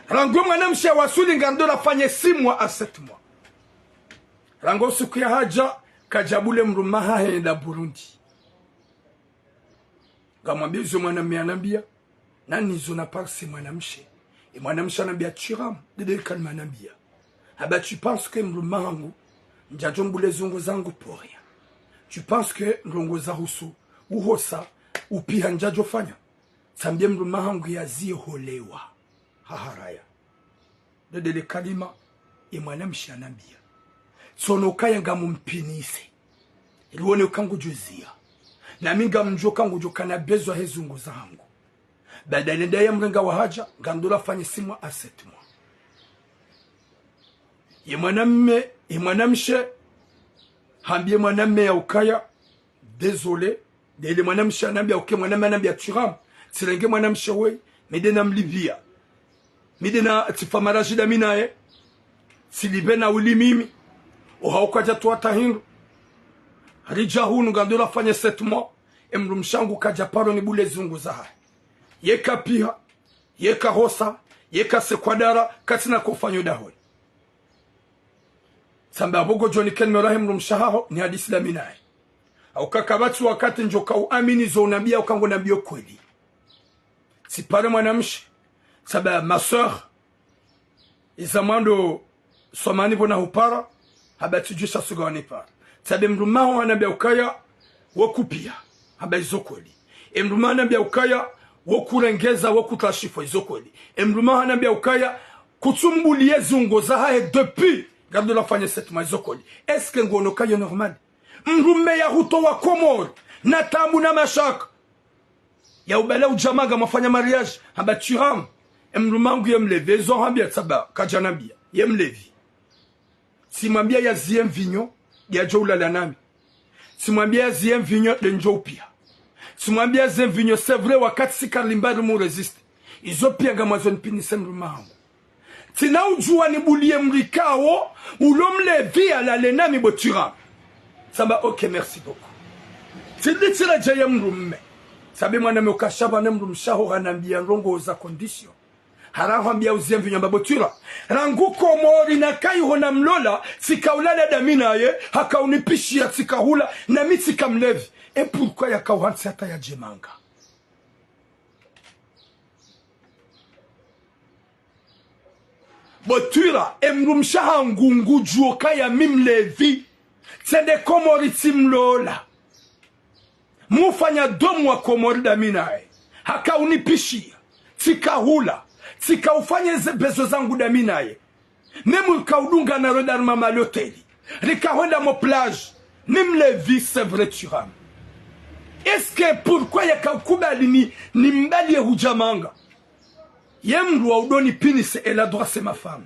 Rangu mwanamshe hawaswili ngardo lafanye six mois à sept mois. Rangu siku ya hadja, kadjabule mdrume wahahe henda Burundi. Ngamwambizo mwanamme hanambia, nanizo na parse mwanamshe. E mwanamshe hanambia, Thuram, dede kalima hanambia. Hamba, tu penses que mdrume wahangu, ndjadjo mbule zungu zangu pour rien. Tu penses que ndrongoo za husu, uhosa, upiha ndjadjo fanya. Tsambie mdrume wahangu yaziye holewa. Haharaya. Dede le kalima, e mwanamshe hanambia. Tsono kaya ngamumpinise. Ili wone uka ngudjo ziya. Nami ngamdjo uka ngudjo kana besoin he zungu zahangu. Badala nda ya mrenga wahadja, ngardo lafanye six mois à sept mois. Ye mwanamme, ye mwanamshe, hambie mwanamme ya ukaya, désolé, dele mwanamshe hanambia, ok, mwanamme hanambia, Thuram, tsirenge mwanamshe weyi, mi de namlipvia. Mi de na tsifa mariage da mi naye, tsilipve na wili mimi, oha ukadja towa hata hindru. Haridja hunu ngardo lafanye sept mois, e mdrumshe wahangu kadja paro nibule zungu zahahe. Yeka piha, yeka hosa, yeka sekwadara, katsina kofanyo dahoni. Tsamba apvo ngodjo nikeni merahe mdrumshe wahaho, nihadisi da mi naye. Au kaka pvatsi wakati ndjo ka uamini zo unambia uka ngonambio kweli. Tsipare mwanamshe, tsamba ma sœur, iza mwando swamani pvo na hupara, hamba tsidjusha suga wanipara. Tsambe mdrume waho hanambia ukaya, wo kupia, hamba izo kweli. E mdrume waho hanambia ukaya, wo kurengeza, wo kutrashifwa, izo kweli. E mdrume waho hanambia ukaya, kutsumbulie zungu zahahe depuis, ngardo lafanye sept mois, izo kweli. Est-ce que ngono kayo normal? Mdrume ya hutowa Komori, na tabu na mashaka. Ya ubala udja manga mwafanya mariage, hamba Thuram. E mdrume wahangu ye mlevi, ezo hambia tsamba, kadja nambia, ye mlevi. Tsimwambia yaziye mvinyo, de yadjo ulala nami. Tsimwambia yaziye mvinyo, de ndjo upiha. Tsimwambia yaziye mvinyo, c'est vrai, wakati si karimbari mu résister. Izo piya ngamwandzo nipvinise mdrume hangu. Tsina udjuwa nibuliye mdru ikao, ulo mlevi alale nami bo Thuram. Tsamba, ok, merci beaucoup. Tsidi tsila djaye mdrume. Tsambe mwana mme ukaya sha pvanu mdrumshe waho hanambiya ndrongoo za condition. Hara hwambiya uziye mvinyo amba bo Thuram. Rangu Komori nakayi ho namlola, tsika ulala dami naye, haka unipishiya tsika hula, nami tsika mlevi. Et pourquoi yaka uhantsi hata yadje manga? Bo Thuram, e mdrumshe hangu ngudjuo ukaya mi mlevi. Tsende Komori tsimlola. Mufanya deux mois Komori dami naye. Haka unipishiya. Tsika hula. Tsika ufanya ze besoin zangu dami naye. Même rika udunga na rwenda harumwa ma l'hôtel. Rika hwenda mo plage. Mi mlevi, c'est vrai Thuram. Est-ce que pourquoi yaka ukubali ni, nimbaliye hudja manga? Ye mdru wa udoni pvinise, elle a droit, c'est ma femme.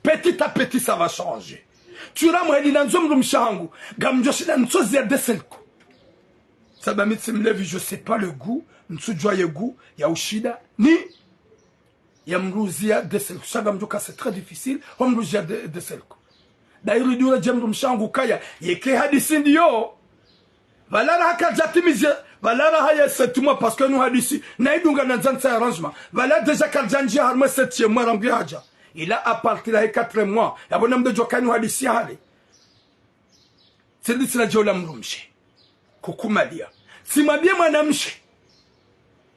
Petit à petit, ça va changer. Thuram heli nandzo mdrumshe hangu, ngamdjo shinda ntsozi ya deux seuls coups. Tsamba mi tsi mlevi, je sais pas le goût, ntsudjuwa ye goût ya ushida, ni ya mdru uziya deux seuls coups. Sha ngamdjo ka c'est très difficile, ho mdru uziya deux, deux seuls coups. Dayiri dura dje mdrumshe hangu ukaya, yeka hadisi ndiyo. Pvala raha kadja timize, pvala raha ye sept mois, parce que nu hadisi, na idunga na ndzanisa arrangement. Pvala déjà kadja ndjiya harumwa septième mois rangu yahadja. Ila à partir ya quatre mois, yapvo namdodjo kanu hadisi ya hale. Tsidi tsila djaula mdrumshe. Kukumaliya. Tsimwambiye mwanamshe.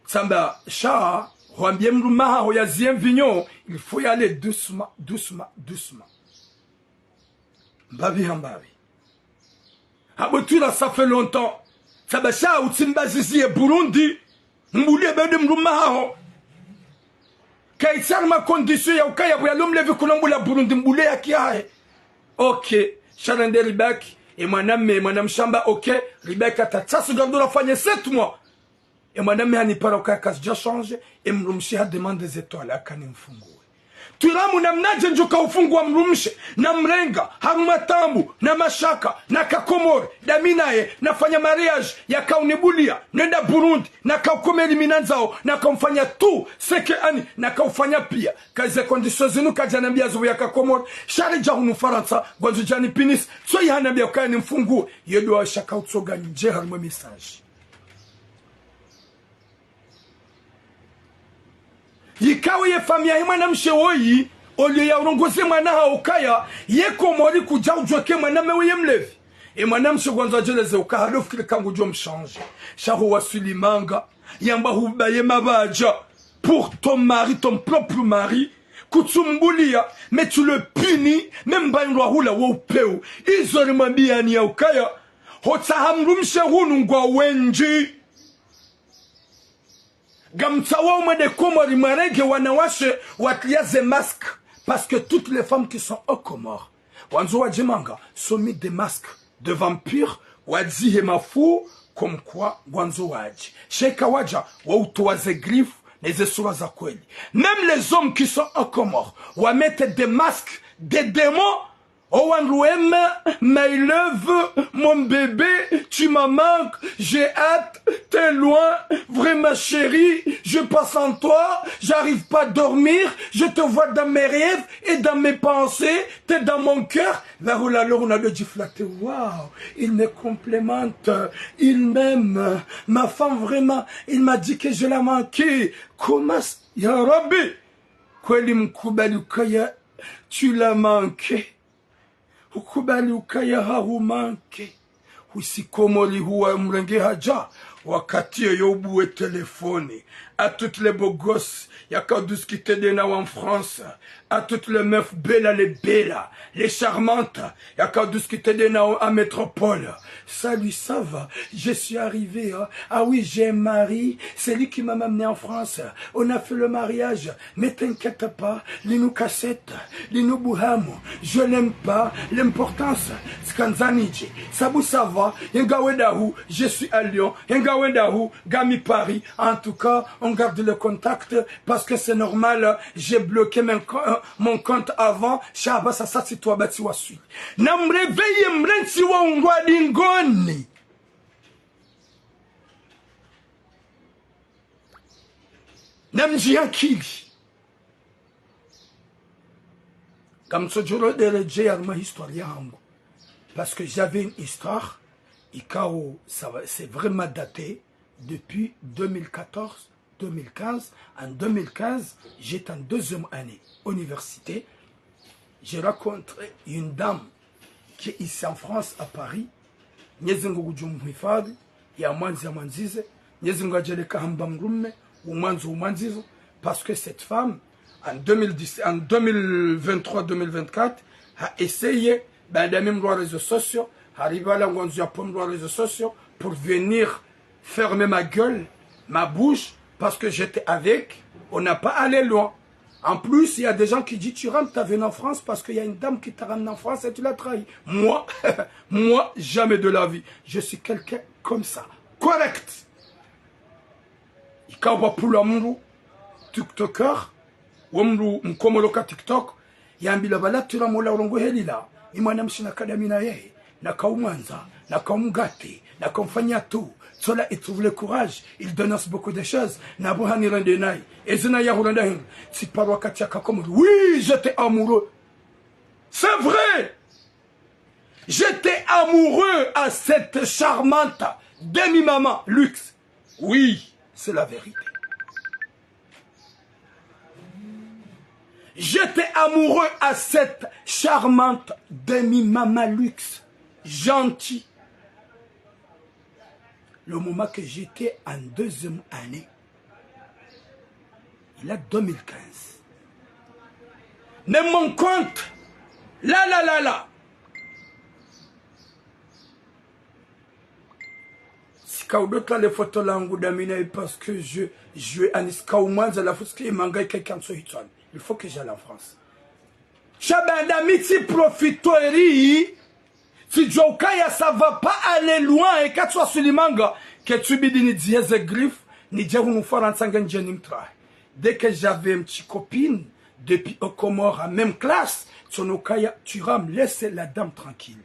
Tsamba, sha, hwambiye mdrume haho yaziye mvinyo, il faut y aller doucement, doucement, doucement. Mbapvi ha mbapvi. Abo Thuram, ça fait longtemps. Tsamba sha utsimbaziziye Burundi. Mbuliye bende mdrume haho. Kayitsi harumwa condition ya ukaya pvo yalo mlevi kuna mbula Burundi mbuliye haki yahe. Ok. Sha rende ribaki. E mwanamme, mwanamshe amba ok. Ribaki hata tsasu ngardo rafanye sept mois. E mwanamme hanipara ukaya kazidja changer, e mdrumshe ha demande ze twalaka nimfunguwe. Thuram, namnadje ndjo ka ufunguwa mdrumshe, namrenga, harumwa taabu, na mashaka, naka Komori, dami naye, nafanya mariage, yaka unibuliya, nenda Burundi, naka ukomeli mi nandzao, naka umfanya tout ce que ani, naka ufanya piya. Ka ze conditions zinu kadja nambiya zo yaka Komori, sha ridja hunu Farantsa, ngwandzo dja nipvinise, tsoyi hanambiya ukaya nimfunguwe, ye ndo sha ka utsoga ndje harumwa message. Yikao ye famiyi yahe mwanamshe woyi, olio ya urongoze mwana hawo ukaya, ye Komori kudja udjuwa ke mwanamme woyi mlevi. E mwanamshe ngwandzo adjeleze uka hado fikiri ka ngudjo mchanger. Sha ho waswili manga, yamba hubaye mabadja. Pour ton mari, ton propre mari, kutsumbuliya, mais tu le punis, même mba indrwa hula wo upeu. Izo rimwambiyani ya ukaya, hotsaha mdrumshe hunu ngwa wendji. Ngamtsaho umwende Komori mwarenge wanawashe watiliya ze masque, parce que toutes les femmes qui sont aux Comores, wandzo wadje manga, sont mis des masques de vampire, wadzihe mafuu, comme quoi ngwandzo wadje. Sha eka wadja, wautowa ze griffes, ne ze sura za kweli. Même les hommes qui sont aux Comores, wa mettre des masques de démons, Oh Wandruwema, my love, mon bébé, tu m'as manqué, j'ai hâte, t'es loin, vraiment chérie, je pense en toi, j'arrive pas à dormir, je te vois dans mes rêves et dans mes pensées, t'es dans mon cœur. Vers la lorna de Giflaté, waouh, il me complimente, il m'aime, ma femme vraiment, il m'a dit que je la manquais. Comment ça, ya Rabbi? Kweli mkubali ukaya, tu l'as manqué. Ukubali ukaya hahumanqué. Husi Komori huwa mrenge hadja, wakati yoyo ubuwe téléphone. À toutes les beaux gosses, yaka udiscuter de nao en France. À toutes les meufs belles, les belles, les charmantes, yaka udiscuter de nao en métropole. Salut, ça va? Je suis arrivé, hein. Ah oui, j'ai un mari. C'est lui qui m'a amené en France. On a fait le mariage. Mais t'inquiète pas, linu cassette, linu buhamu, je l'aime pas, l'importance, tsikandza nidje. Sabu ça va, ye ngawe dahu, je suis à Lyon, ye ngawe dahu, ngami Paris. En tout cas, on garde le contact parce que c'est normal, j'ai bloqué mon co-, euh, mon compte avant, sha apvasa sasa tsitwabati waswili. Na mréveiller mrentsi wa ungwa dingoni. Namdjiankili. Ngamtsodjo rodjeredjeya harumwa histoire yahangu. Parce que j'avais une histoire, ikao, ça va, c'est vraiment daté, depuis deux mille quatorze, deux mille quinze. En deux mille quinze, j'étais en deuxième année université. J'ai rencontré une dame qui est ici en France, à Paris. Mwenyezi Mungu ngudjo mhifadhwi, yamwandze, yamwandzize. Mwenyezi Mungu hadjaleka hamba mdrume, umwandzo, umwandzizo. Parce que cette femme, en deux mille dix, en deux mille vingt-trois, deux mille vingt-quatre, ha essayé, baada mi mdru wa réseaux sociaux, haripvala ngwandzo yapvo mdru wa réseaux sociaux, pour venir fermer ma gueule, ma bouche, parce que j'étais avec, on n'a pas allé loin. En plus, il y a des gens qui disent, Thuram, t'as venu en France parce qu'il y a une dame qui t'a ramené en France et tu l'as trahi. Moi, moi, jamais de la vie. Je suis quelqu'un comme ça. Correct. Ikao pvwa pvulwa mdru, TikToker, wo mdru mkomoloka TikTok, yambilwa pvala Thuram ola urongoa heli la, ni mwanamshe nakadamina yeye, nakaumwandza, nakaumgate, nakaumfanya tout. Cela, il trouve le courage, il dénonce beaucoup de choses. Na pvo hanirende nayi. Ezina yahurenda hindri, tsiparo wakati yaka Komori. Oui, j'étais amoureux. C'est vrai. J'étais amoureux à cette charmante demi-maman luxe. Oui, c'est la vérité. J'étais amoureux à cette charmante demi-maman luxe, gentille. Le moment que j'étais en deuxième année, il a deux mille quinze. Mais mon compte, là, là, là, là, tsika udotwa le photo langu damina, parce que je, je, ani tsika umwandza la futsike imanga ikeke ntso hitswani. Il faut que j'aille en France. Sha baanda mi tsi profiter, tsidjua ukaya ça va pas aller loin, eka tswaswili manga, ke tsubidi nidzihe ze griffes, nidje hunu Farantsa nge ndje nimtrahi. Dès que j'avais une petite copine, depuis aux Comores, en même classe, tsonokaya, Thuram, laisse la dame tranquille.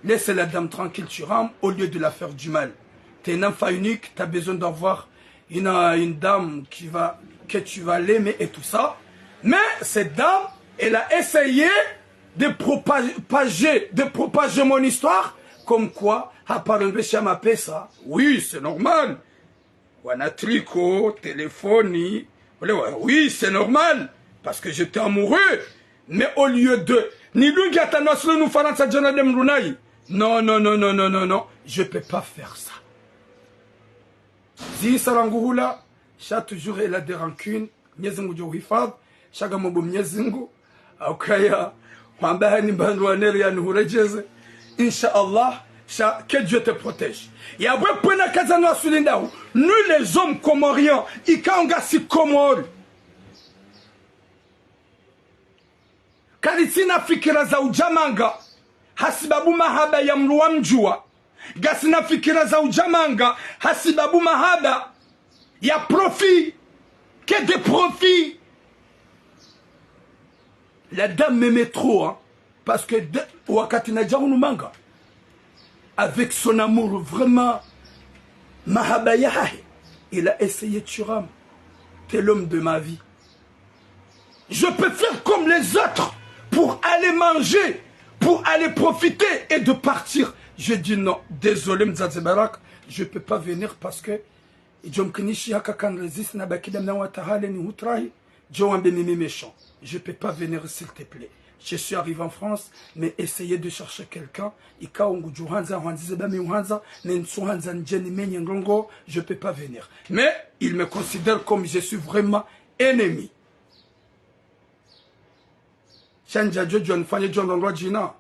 Laisse la dame tranquille, Thuram, au lieu de la faire du mal. T'es un enfant unique, t'as besoin d'avoir une, euh, une dame qui va, que tu vas l'aimer et tout ça. Mais cette dame, elle a essayé de propager, de propager mon histoire, comme quoi, à part un péché à ma paix, ça, oui, c'est normal. Wana tricot, téléphone, wale wa-, oui, c'est normal, parce que j'étais amoureux. Mais au lieu de, nilunge hata nwaswili hunu Farantsa djana nde mdru nayi. Non, non, non, non, non, non, non, je peux pas faire ça. Zihisa rangu hula, sha toujours elle a des rancunes. Mwenyezi Mungu ngudjo uhifadhwi, sha ngamomba Mwenyezi Mungu, ukaya, hwamba hani mba ndo waneri yani huredjeze. Inch'Allah, sha, que Dieu te protège. Ya bwe pvwena kaza nwaswili ndahu, nous les hommes comoriens, ikao ngasi Komori. Karitsina fikira za udja manga, hasibabu mahaba ya mdru wa mdjuwa. Ngasina fikira za udja manga, hasibabu mahaba ya profit, que des profits. La dame m'aimait trop, hein, parce que de, wakati nadja hunu manga, avec son amour, vraiment, mahaba yahahe, il a essayé Thuram, t'es l'homme de ma vie. Je peux faire comme les autres pour aller manger, pour aller profiter et de partir. Je dis non, désolé, Mzadze Barak, je peux pas venir parce que idjo mkinishi haka kan résiste na bakida mna watahale ni hutrahi, djo wambe mimi méchant. Je peux pas venir, s'il te plaît. Je suis arrivé en France, mais essayez de chercher quelqu'un. Ikao ngudjo handza, hwandzize ba mi uhandza, mais ntsu handza ndje nimenye ndrongo, je peux pas venir. Mais il me considère comme je suis vraiment ennemi. Sha ndja djo djo nifanye djo ndrongo djina.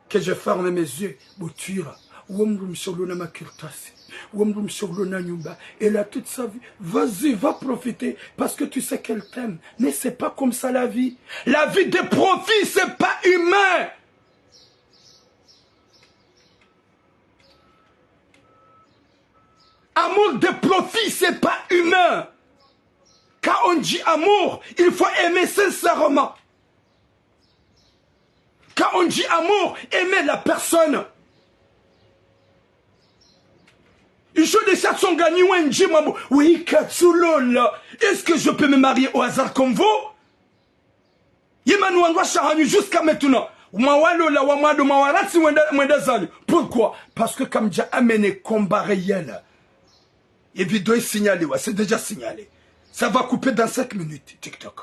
Que je ferme mes yeux, bo Thuram. Wo mdrumshe ulo na makartasi. Wo mdrumshe ulo na nyumba. Elle a toute sa vie. Vas-y, va profiter. Parce que tu sais qu'elle t'aime. Mais c'est pas comme ça la vie. La vie de profit, c'est pas humain. Amour de profit, c'est pas humain. Quand on dit amour, il faut aimer sincèrement. Quand on dit amour, aimer la personne. Isho de sha tsonga nyi wendji mwambo, oui, katsulola. Est-ce que je peux me marier au hasard comme vous? Yemanu wandru washe hanyu jusqu'à maintenant. Mwawalola, wamwado, mwawaratsi, mwenda, mwenda zanyu. Pourquoi? Parce que kamdja amener combat réel. Ye vidéo isignalé, ouais, c'est déjà signalé. Ça va couper dans cinq minutes, TikTok.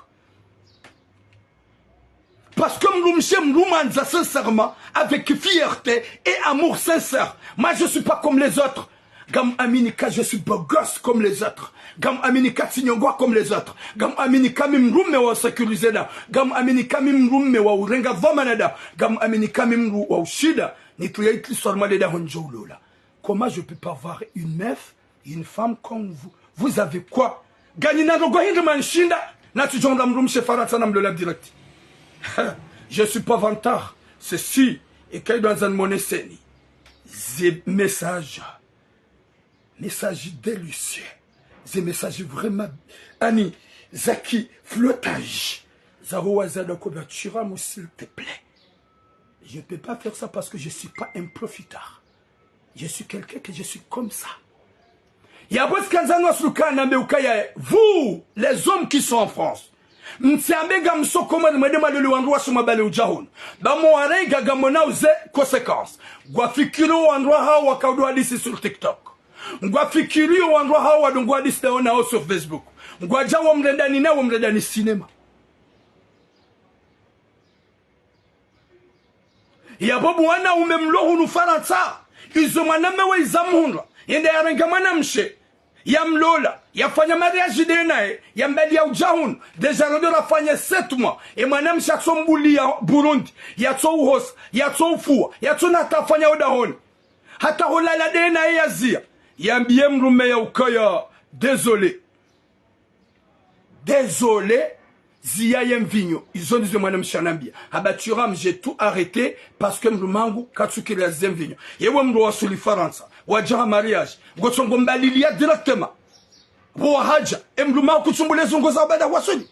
Parce que mdrumshe mdrumandza sincèrement, avec fierté et amour sincère. Moi, je suis pas comme les autres. Ngam aminika, je suis beau gosse comme les autres. Ngam aminika, tsinyongwa comme les autres. Ngam aminika, mi mdrume wa sécuriser da. Ngam aminika, mi mdrume wa urenga dhwamana da. Ngam aminika, mi mdru wa ushinda. Ni tu ya itli sorma le da honjo ulola. Comment je peux pas voir une meuf, une femme comme vous? Vous avez quoi? Nganyina ndrongo hindri mwanishinda, na tsidjonda mdrumshe Farantsa na mlola direct. Je suis pas vantard, c'est si, et kaidwanza nimoneseni. Ze message, message délicieux, ze message vraiment, ani, zaki flottage, za huwa za dakobia Thuram, s'il te plaît. Je peux pas faire ça parce que je suis pas un profitard. Je suis quelqu'un que je suis comme ça. Yapvo tsikandza nwa suluka nambe ukaya, vous, les hommes qui sont en France, mtsiambe ngamsoko mwe mwende mwalole wandru washe mwabale udja hunu. Ba mwarenga ngamwona uze conséquences. Ngwafikiri wandru hao wakaudwa hadisi sur TikTok. Ngwafikiri wandru hao wadungu hadisi daona hao sur Facebook. Ngwadja wamrendani na wamrendani cinéma. Yapvo bwana ume mlo hunu Farantsa, izo mwanamme we iza muhundra, yende yarenga mwanamshe, yamlola, yafanya mariage de naye, yambali ya udja hunu, déjà rodo rafanya sept mois, e mwanamshe yatsombulia Burundi, yatso uhosa, yatso ufua, yatso na hata afanya odahoni. Hata holala de naye yazia, yambie mdrume ya ukaya, désolé. Désolé, zia ye mvinyo. Izo ndizo mwanamshe anambia. Hamba Thuram, j'ai tout arrêté parce que mdrumangu katsukiri yazia mvinyo. Yewe mdru wasuli Farantsa, wadja ha mariage, ngotsongo mbalilia directement. Bo wahadja, e mdrumangu kutsumbule zungo za bada wasuli.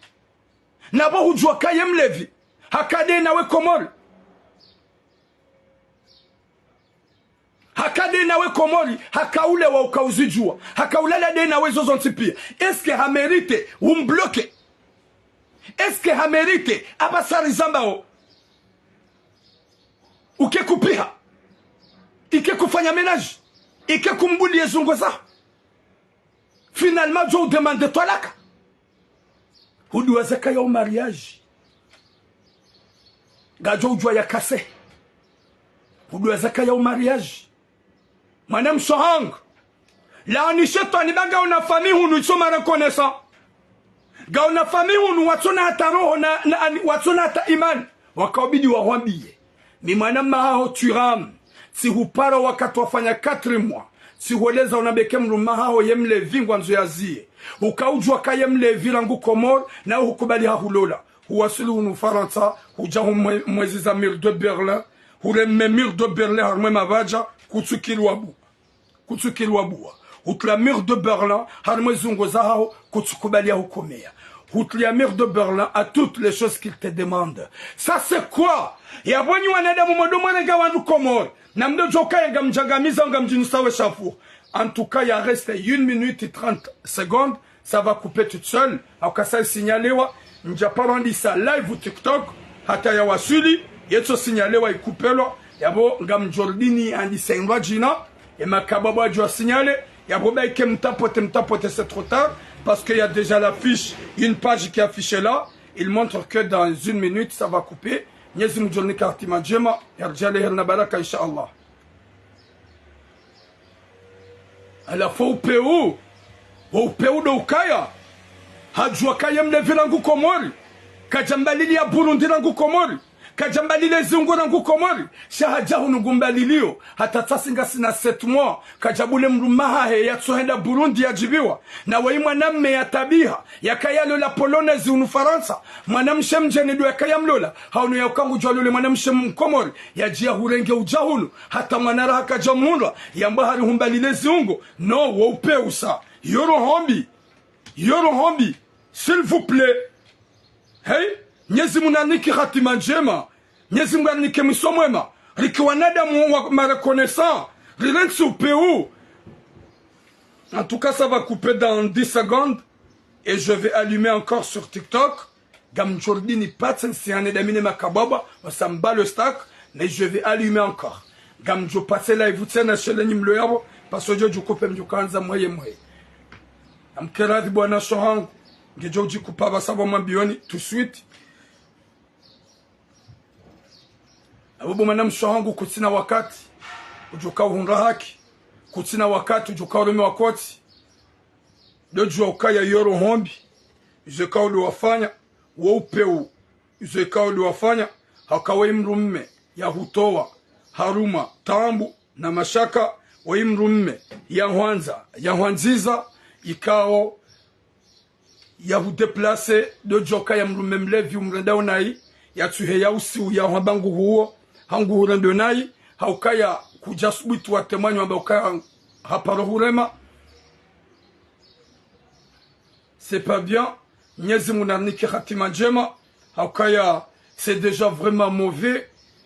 Nabo hudjua kaye mlevi, haka de nawe Komori. Haka de nawe Komori, haka ulewa uka uzidjua, haka ulala de nawe zozo ntsi pia. Est-ce que ha mérité umbloke? Est-ce que ha mérité apvasa rizambao uke kupiha, ike kufanya ménage, ike kumbulie zungo za? Finalement, djo udemande twalaka. Hudiwaza kaya o mariage. Ngadjo udjua ya kase. Hudiwaza kaya o mariage. Mwanamshe hangu. Laani shetwani ba ngauna famille hunu itso ma reconnaissant. Ngauna famille hunu watsona hata roho na, na, ani, watsona hata imani. Wakaubidi wahwambie. Mi mwanama haho Thuram, tsihupara wakati wafanya quatre mois, tsihweleza unambe ke mdrume haho ye mlevi ngwandzo yazie. Ukaudjua kaye mlevi rangu Komori, na uhukubali hahulola. Huwasili hunu Farantsa, hudja humwe-, mwezi za mur de Berlin, hureme mur de Berlin harumwe mabadja, kutsukiri wabu. Kutsukiri wabuwa. Hutria mur de Berlin, harimwa ezungo zahaho, kutsukubali yahukomeya. Hutria mur de Berlin à toutes les choses qu'il te demande. Ça, c'est quoi? Yapvo nyi wanadamu mwendo mwerenga wandru Komori, na mdo djoka yenga mdjangamiza nga mdjinisa we shafu. En tout cas, il reste une minute trente secondes. Ça va couper toute seule. Hauka sa isignalewa, ndjaparo andisa live TikTok, hata yawaswili, yetso signalewa ikupelwa, yapvo ngamdjordini andisa indrwadjina, emakababo adjo asignale, yapvo ba ike mtapote, mtapote, c'est trop tard, parce qu'il y a déjà l'affiche, une page qui est affichée là, il montre que dans une minute, ça va couper. Mnyezi Mngu adjornika hatima ndjema, yaridjaanlie heri na baraka, insha Allah. Halafu upeu, wo upeu ndo ukaya, hadjua kaye mlevi rangu Komori, kadjambalili ya Burundi rangu Komori, kadjambalili ezungo rangu Komori, sha hadja hunu ngumbalilio, hata tsasi ngasina sept mois, kadjabule mdrume hahe yatsohenda Burundi yadjibiwa, na wayi mwanamme yatabiha, yakaya lola Polonaise hunu Farantsa, mwanamshe mdjeni ndo yakaya mlola, ha unu yauka ngudjua lole mwanamshe Mkomori, yadjia hurenge udja hunu, hata mwana raha kadja mhundra, yamba hari humbalile ziungo. Non, wo upeu sa. Yo roho mbi. Yo roho mbi. S'il vous plaît. Hey, Mnyezi Mngu narinike hatima ndjema. Mnyezi Mngu arinike mwiso mwema. Rike wanadamu wa ma reconnaissant. Rirentsi upeu. En tout cas, ça va couper dans dix secondes et je vais allumer encore sur TikTok. Ngamdjo rudi nipatse nsihane damine makabwabwa, on s'en bat le steak, mais je vais allumer encore. Ngamdjo patse live tsena shele nyi mlo yapvo, parce que djo djukupe mdjo kandza mweye mweye. Namkeradhi bwana sho hangu, ngedjo udjikupa pvasa pvo mwambioni tout de suite. Apvo bo mwanamshe hangu kutsina wakati, udjoka uhundra haki, kutsina wakati, udjoka urume wakoti. Ndo djuwa ukaya yoro hombi, izo eka uli wafanya, wo upeu, izo eka uli wafanya, hauka we mdrume, yahutowa, harumwa, taabu, na mashaka, we mdrume, yahwandza, yahwandziza, ikao, yahudeplace, ndo djuwa ukaya mdrume mlevi umrendao nayi, yatsuhe ya usiu yahwamba nguhuwo, ha nguhurendo nayi, hauka ya kudja subuti watemwanyo wamba ukaya haparo hurema. C'est pas bien. Mnyezi Mungu narinike hatima ndjema. Hauka ya, c'est déjà vraiment mauvais.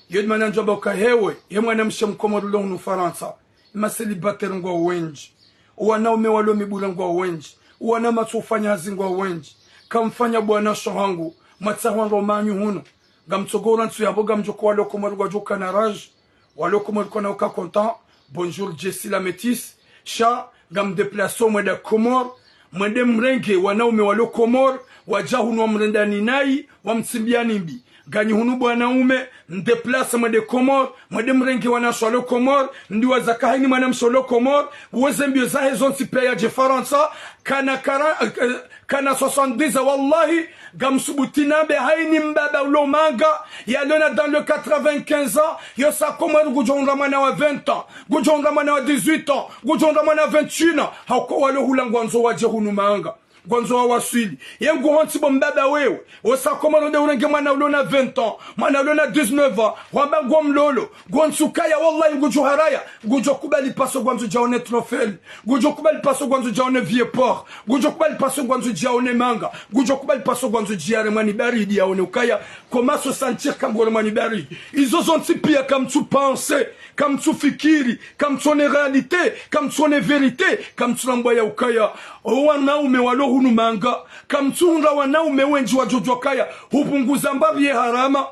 Yo de mana ndjwamba uka hewe, ye mwanamshe mkomori ulo hunu Farantsa. Ima célibataire ngwao wendji. Owanaume walo mibure ngwao wendji. Owana matso ufanya hazi ngwao wendji. Kamfanya bwana sho hangu, mwatsaha wandru manyu hunu. Ngamtsogora ntsu yapvo ngamdjoko walo Komori ngwadjoka na rage. Walo Komori kwana uka content. Bonjour Jessie la métisse. Sha, ngamdeplace mwenda Komori. Mwende mrenge wanaume walo Komori. Wadja hunu wamrendani nayi, wamtsimbiani mbi. Nganyi hunu bwanaume, mdeplace mwende Komori, mwende mrenge wanashe walo Komori, mdiwaza ka hayini mwanamshe ulo Komori, uweze mbio zahe zontsi pia yadje Farantsa, kana kara-, eh, kana soixante-dix ans, wallahi, ngamsubuti nambe hayini mbaba ulo manga, yalona dans le quatre-vingt-quinze ans, yo sa Komori ngudjo hundra mwana wa vingt ans, ngudjo hundra mwana wa dix-huit ans, ngudjo hundra mwana wa vingt-et-un ans, hauka walo hula ngwandzo wadje hunu manga. Ngwandzo wawaswili. Ye nguhontsi bo mbaba wewe. Osa Komori nde urenge mwana ulona vingt ans, mwana ulona dix-neuf ans, hwamba ngo mlolo. Ngontsi ukaya, wallahi, ngudjo haraya. Ngudjo kubali paso ngwandzo djaone Trofel. Ngudjo kubali paso ngwandzo djaone Vieux Port. Ngudjo kubali paso ngwandzo djaone manga. Ngudjo kubali paso ngwandzo djiyare mwani baridi yaone ukaya. Comment se sentir ka ngore mwani baridi. Izo zontsi pia kamtsu penser. Kamtsu fikiri, kamtsu one réalité, kamtsu one vérité, kamtsu lambwa ya ukaya, o wanaume walo hunu manga, kamtsu hundra wanaume wendji wadjo djuwa ukaya, hupunguza mbapvi ye harama.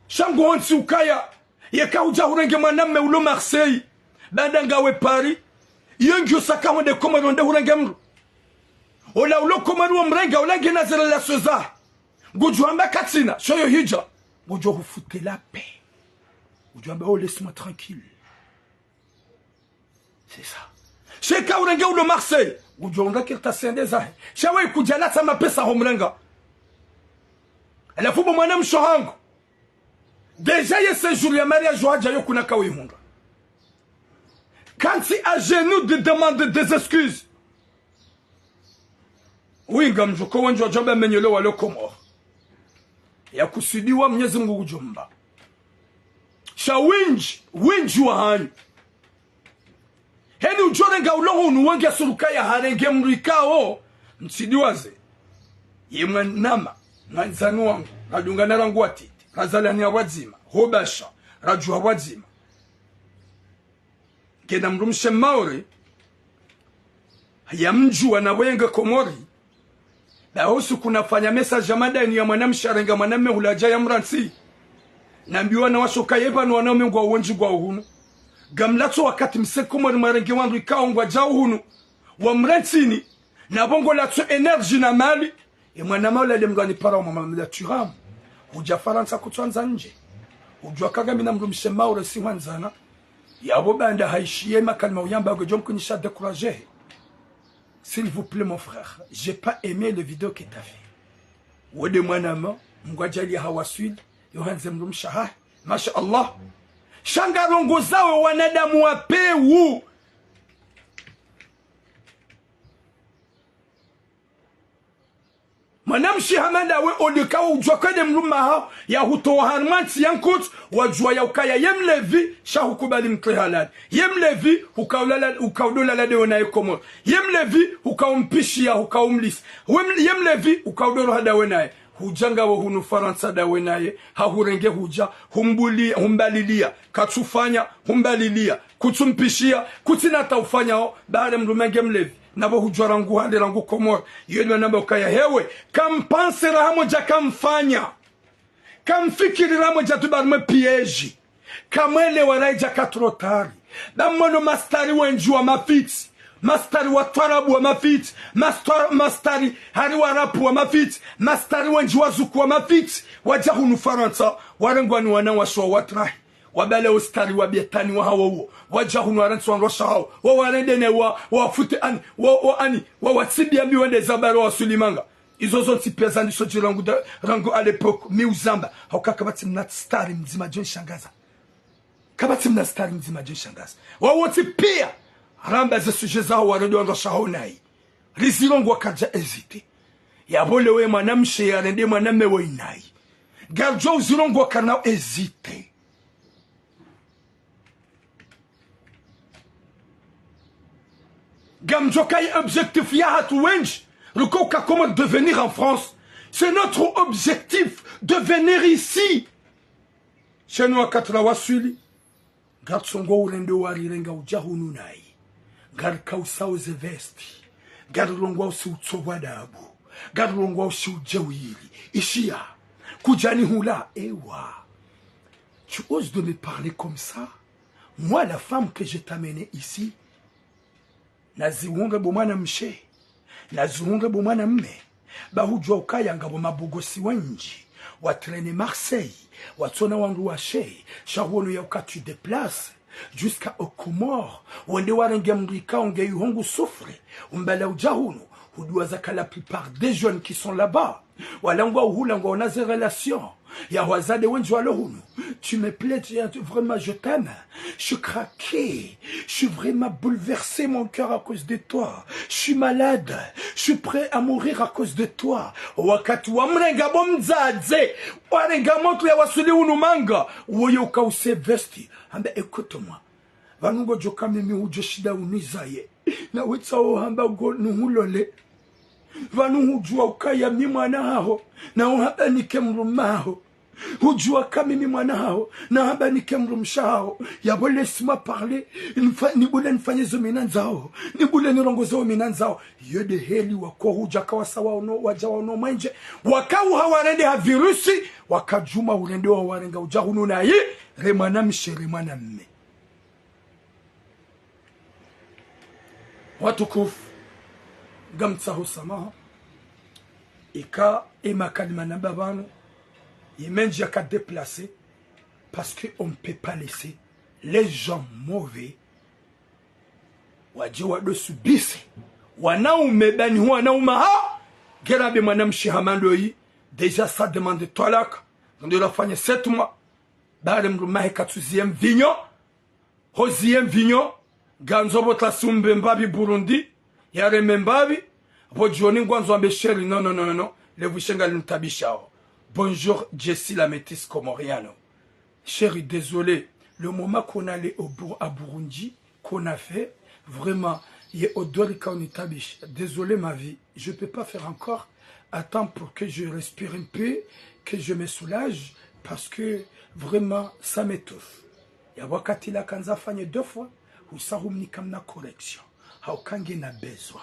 Sha nguhontsi ukaya, yeka udja hurenge mwanamme ulo Marseille, baada ngawe Paris, iyo ngiyo sa ka hwende Komori wende hurenge mdru. Ola ulo Komori wo mrenga, ola ngena ze relation zahe. Ngudjo hamba katsina, sho yo hidja. Ngudjo hufutre la paix. Ngudjo hamba, oh, laisse-moi tranquille. C'est ça. Sha eka urenge ulo Marseille. Ngudjo hundra kartasi yende zahe. Sha we kudja latsa mapesa ho mrenga. Halafu bo mwanamshe hangu. Déjà ye séjour ya mariage hadja yo kuna kawihundra. Kantsi à genoux de demander des excuses. Winga mdjoko wendji wadjwamba menyelo walo Komori. Ya kusudiwa Mnyezi Mungu kudjomba. Sha wendji, wendji wahanyu. Heni udjorenga ulo hunu wenge suruka ya harenge mdru ikao. Mtsidiwaze. Ye mwanama, mwandzani wangu, radungana rangu watiti, razalani ya pvwadzima, hobasha, radjuha pvwadzima. Ngena mdrumshe Maore, yamdjuwa na wenge Komori. Ba hosu kuna fanya message ya madani ya mwanamshe arenga mwanamme hula dja ya mrantsi. Nambiwa na washo ka ye pvanu wanaume ngwao wendji ngwao hunu. Ngamlatso wakati mse Komori mwarenge wandru ikao ngwadjao hunu. Wa mrantsini, na pvo ngolatso énergie na mali. Ye mwanama ula nde mdru anipara wa mama mda turamu. Hudja Farantsa kutsuandza ndje. Hudjuwa ka ngami na mdrumshe Maore si hwandzana. Yapvo baanda haishiye makalima uyamba ngudjo mkunisha décourager. S'il vous plaît, mon frère, j'ai pas aimé le vidéo que t'as fait. Wo nde mwanama, Mngu adjaliya hawaswili, yo handze mdrumshe hahe. Masha Allah. Sha ngarongozawo wanadamu wa pewu. Mwanamshe hama ndawe olika udjuwa ka nde mdrume haho, yahutowa harimwa ntsi ya nkutsu, wadjuwa ya ukaya ye mlevi, sha hukubali mtwe halali. Ye mlevi, hukaulala, hukaudolala ndewe naye Komori. Ye mlevi, hukaumpishia, hukaumlisa. We mle-, ye mlevi, hukaudoro hadawe naye. Hudja ngawe hunu Farantsa ndawe naye, hahurenge hudja, humbuli-, humbalilia, katsufanya, humbalilia, kutsumpishia, kutsina hata ufanyao, ba hari mdrume nge mlevi, na pvo hudjua rangu hale rangu Komori, iyo ndiyo namba ukaya hewe, kampanse raha modja kamfanya, kamfikiri raha modja tu ba harimwa piège. Kamwelewa raha idja ka trop tard. Ba mwono mastari wendji wa mafitsi. Mastari wa twarabu wa mafitsi. Mastwa-, mastari hari wa rapu wa mafitsi. Mastari wendji wa zuku wa mafitsi. Wadja hunu Farantsa. Warengwa ni wanawashe wa watrahi. Wabale ustari wa betani wa hawo wo. Wadja hunu warantsi wandrwasha hawo. Wo warende ne wa, wa fute ani. Wo, wo ani. Wa watsibi ambi wende zabaro wa sulimanga. Izo zontsi pia zandiso dji rangu da, rangu à l'époque, mi uzamba. Hauka kapvatsi mna stari mdzima djo nishangaza. Kapvatsi mna stari mdzima djo nishangaza. Wawo wontsi pia, ramba ze sujet zaho warende wandrwasha hawo nayi. Rizirongoa karidja hésiter. Yapvo leo ye mwanamshe yarende mwanamme wo inayi. Ngaridjo uzirongoa karina hésiter. Ngamdjo kaya objectif yahatru wendji, riko uka comment devenir en France. C'est notre objectif de venir ici. Shinu wakati rawaswili, ngarisongo urende warirenga udja hunu nayi. Ngarikausa uze veste. Ngarilongwa usi utsobwa dabu. Ngarilongwa usi udjewili. Ishiya. Kudjani hula, ewa. Tu oses de me parler comme ça? Moi, la femme que je t'amenais ici, nazihundre bo mwanamshe, nazihundre bo mwanamme. Ba hudjua ukaya ngapvo mabogosi wendji, watrene Marseille, watsona wandru washe, sha huono ya uka tu déplaces jusqu'à aux Comores, wende warenge mdru ikao nge yuhongu souffre, umbala udja hunu, hudjua zaka la plupart des jeunes qui sont là-bas, wala ngwa uhula ngwaona ze relation ya wazade wendji walo hunu. Tu me plais, tu, vraiment, je t'aime. Je suis craqué. Je suis vraiment bouleversé, mon cœur, à cause de toi. Je suis malade. Je suis prêt à mourir à cause de toi. Wakati wamrenga bo mdzadze, warenga montre yawaswili hunu manga, woye uka use veste. Hamba, écoute-moi. Pvanu ngodjo ka mimi hudjo shinda unizaye. Na wetsa wo hamba ngo nuhulole. Pvanu hudjua ukaya mi mwana haho, na uhamba nike mdrumme haho. Hudjua ka mimi mwana haho, na hamba nike mdrumshe haho. Yapvo laisse-moi parler, nifa-, nibule nifanye zo mi nandzao. Nibule nirongoze wo mi nandzao. Yo nde heli wako hudja kawasa waono, wadja waono mwendje. Waka uha warende ha virusi, waka djuma urende wa warenga udja hunu nayi, re mwanamshe, re mwanamme. Watukufu, ngamtsaho samaha. Ika ye makalima namba pvanu, ye mendji yaka déplacé, parce que on ne peut pas laisser les gens mauvais wadje wado subir. Wanaume bani hu wanaume ha, ngera be mwanamshe hama ndoyi, déjà ça demande twalaka, ndo rafanya sept mois, ba hari mdrumme wahe katsuziye mvinyo, hoziye mvinyo, ngandzo pvo tasi umbe mbapvi Burundi, yareme mbapvi, pvo djoni ngwandzo ambe chéri, non, non, non, non, non, le vushe ngalinitabishao. Bonjour, Jessie la métisse comoriano. Chéri, désolé, le moment qu'on allait au Bur-, à Burundi, qu'on a fait, vraiment, ye odori kaunitabish. Désolé, ma vie. Je peux pas faire encore. Attends pour que je respire un peu, que je me soulage, parce que vraiment, ça m'étouffe. Ya wakati la kandza fanye deux fois, husa humnika mna correction. Hauka ngena besoin.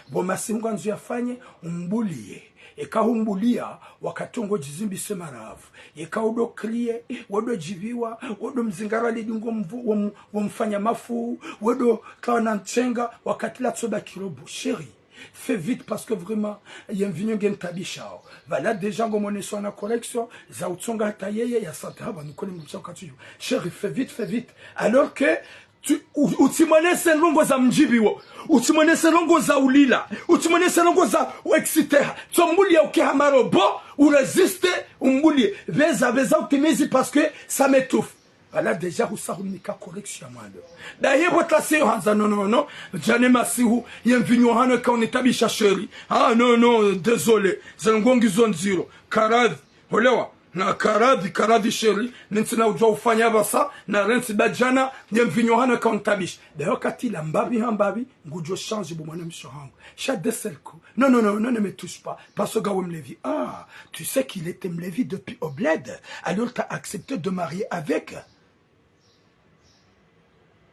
Bo masihu ngwandzo yafanye, umbuliye. Eka humbuliya, wakati ongo djizimbise maravu. Eka udo kriye, wodo djiviwa, wodo mzingara lidungo mvu-, wom-, womfanya mafu, wodo kawa na ntsenga, wakati la tsoba kirobo. Chéri, fais vite parce que vraiment, ye mvinyo ngenitabishao. Voilà, déjà, ngo moneso na correction, za utsonga hata yeye, ya sata haba, nukone mdrumshe wakati yu. Chéri, fais vite, fais vite. Alors que, tu, u-, utsimwonese ndrongo za mdjiviwo. Utsimwonese ndrongo za ulila. Utsimwonese ndrongo za uexciter. Tso mbuliya uke ha marobo, urésister, umbuliye. Veza, veza utimizi parce que ça m'étouffe. Voilà, déjà, husa humnika correction, mwando. Daye bo tasi yo handza, non, non, non. Djane masihu, ye mvinyo hano kaunitabisha chéri. Ah, non, non, désolé. Ze ndrongo ngizo ndziro. Karadhi. Holewa. Na karadhi, karadhi chéri, mi ntsina udjuwa ufanya pvasa, na rentsi ba djana, ne mvinyo hana kauntabishi. Be wakati la mbapvi ha mbapvi, ngudjo change bo mwanamshe hangu. Sha d'un seul coup. Non, non, non, non, ne me touche pas. Parce que ngawe mlevi. Ah, tu sais qu'il était mlevi depuis au bled. Alors t'as accepté de marier avec.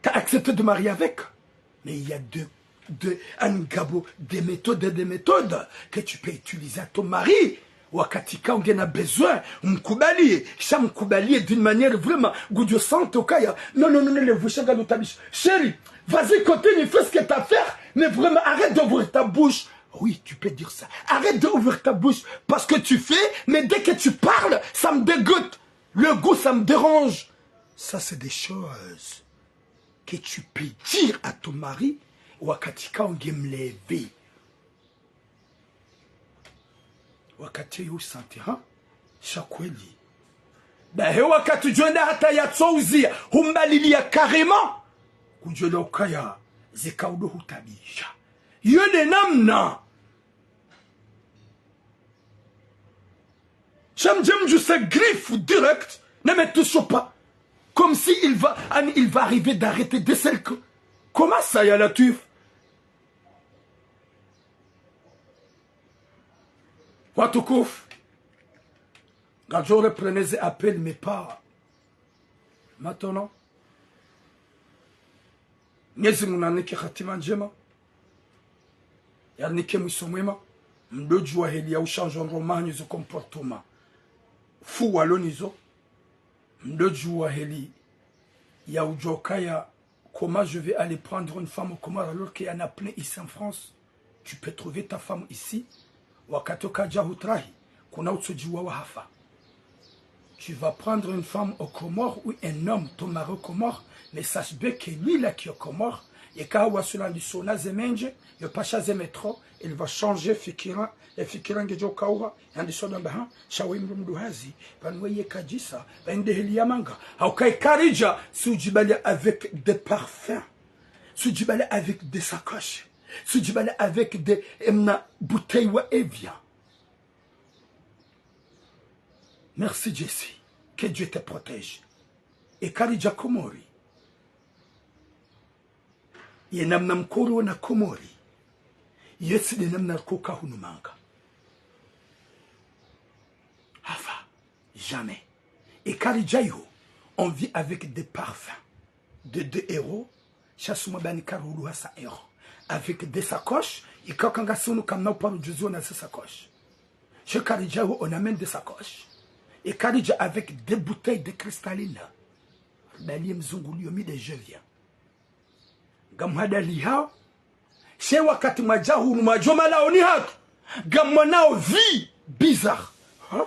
T'as accepté de marier avec. Mais il y a de, de, un gabo, des méthodes, des méthodes que tu peux utiliser à ton mari. Wakati ka ungena besoin, mkubaliye, sha mkubaliye d'une manière vraiment, ngudjo sentir ukaya. Non, non, non, non, le vusha ngalo tabishi. Chérie, vas-y, continue, fais ce que t'as à faire, mais vraiment, arrête d'ouvrir ta bouche. Oui, tu peux dire ça. Arrête d'ouvrir ta bouche, parce que tu fais, mais dès que tu parles, ça me dégoûte. Le goût, ça me dérange. Ça, c'est des choses que tu peux dire à ton mari wakati ka unge mlevi. Wakati yo usanti, ha? Sha kweli. Bahi wakati udjo enda hata ya tsouziya, humbaliliya carrément. Kudjo enda ukaya, zika udo hutabisha. Yo nde namna. Sha mdje mdjuse griffe direct, ne me touche pas. Comme si il va, il va arriver d'arrêter de celle que. Comment ça, ya Latwif? Watukufu. Ngamdjo reprendre ze appel, mais pas maintenant. Mwenyezi Mungu nanike hatima ndjema. Yanike mwiso mwema. Mdodjuwa heli ya uchange ndrongoo hanyu zo comportement fou walo nizo. Mdodjuwa heli ya udjuwa ukaya, comment je vais aller prendre une femme aux Comores alors qu'il y en a plein ici en France. Tu peux trouver ta femme ici. Wakati uka dja hutrahi, kuna utsodjuwa wa hafa. Tu vas prendre une femme aux Comores ou un homme, ton mari aux Comores, mais sache bien que lui là qui est aux Comores, yeka hawaswili handisa ona ze mendje, yo pasha ze métro, il va changer fikira, e fikira ngedjo kauha, yandisa ona mba ha, sha we mdru mdru hazi, pvanu we yeka djisa, pvanu nde heli ya manga, hauka ikaridja, si udjibali avec des parfums, si udjibali avec des sacoches, si udjibali avec des, emna bouteille wa Evian. Merci Jesse. Que Dieu te protège. Ikaridja Komori. Ye namna mkori wona Komori. Ye tsi nde namna rikoka hunu manga. Hafa. Jamais. Ikaridja iho, on vit avec des parfums de deux euros, sha sumwa bani karihulu ha cent euros. Avec des sacoches, ikao ka ngasi hunu kamna uparo juzi wona ze sacoches. Sha ikaridja iho, on amène des sacoches. Ikaridja avec des bouteilles de cristalline. Daliye mzungu liyo mi de je viens. Ngamhadalihao. Sha wakati mwadja hunu mwadjo malaoni hatru. Ngamwonao vie bizarre. Hein?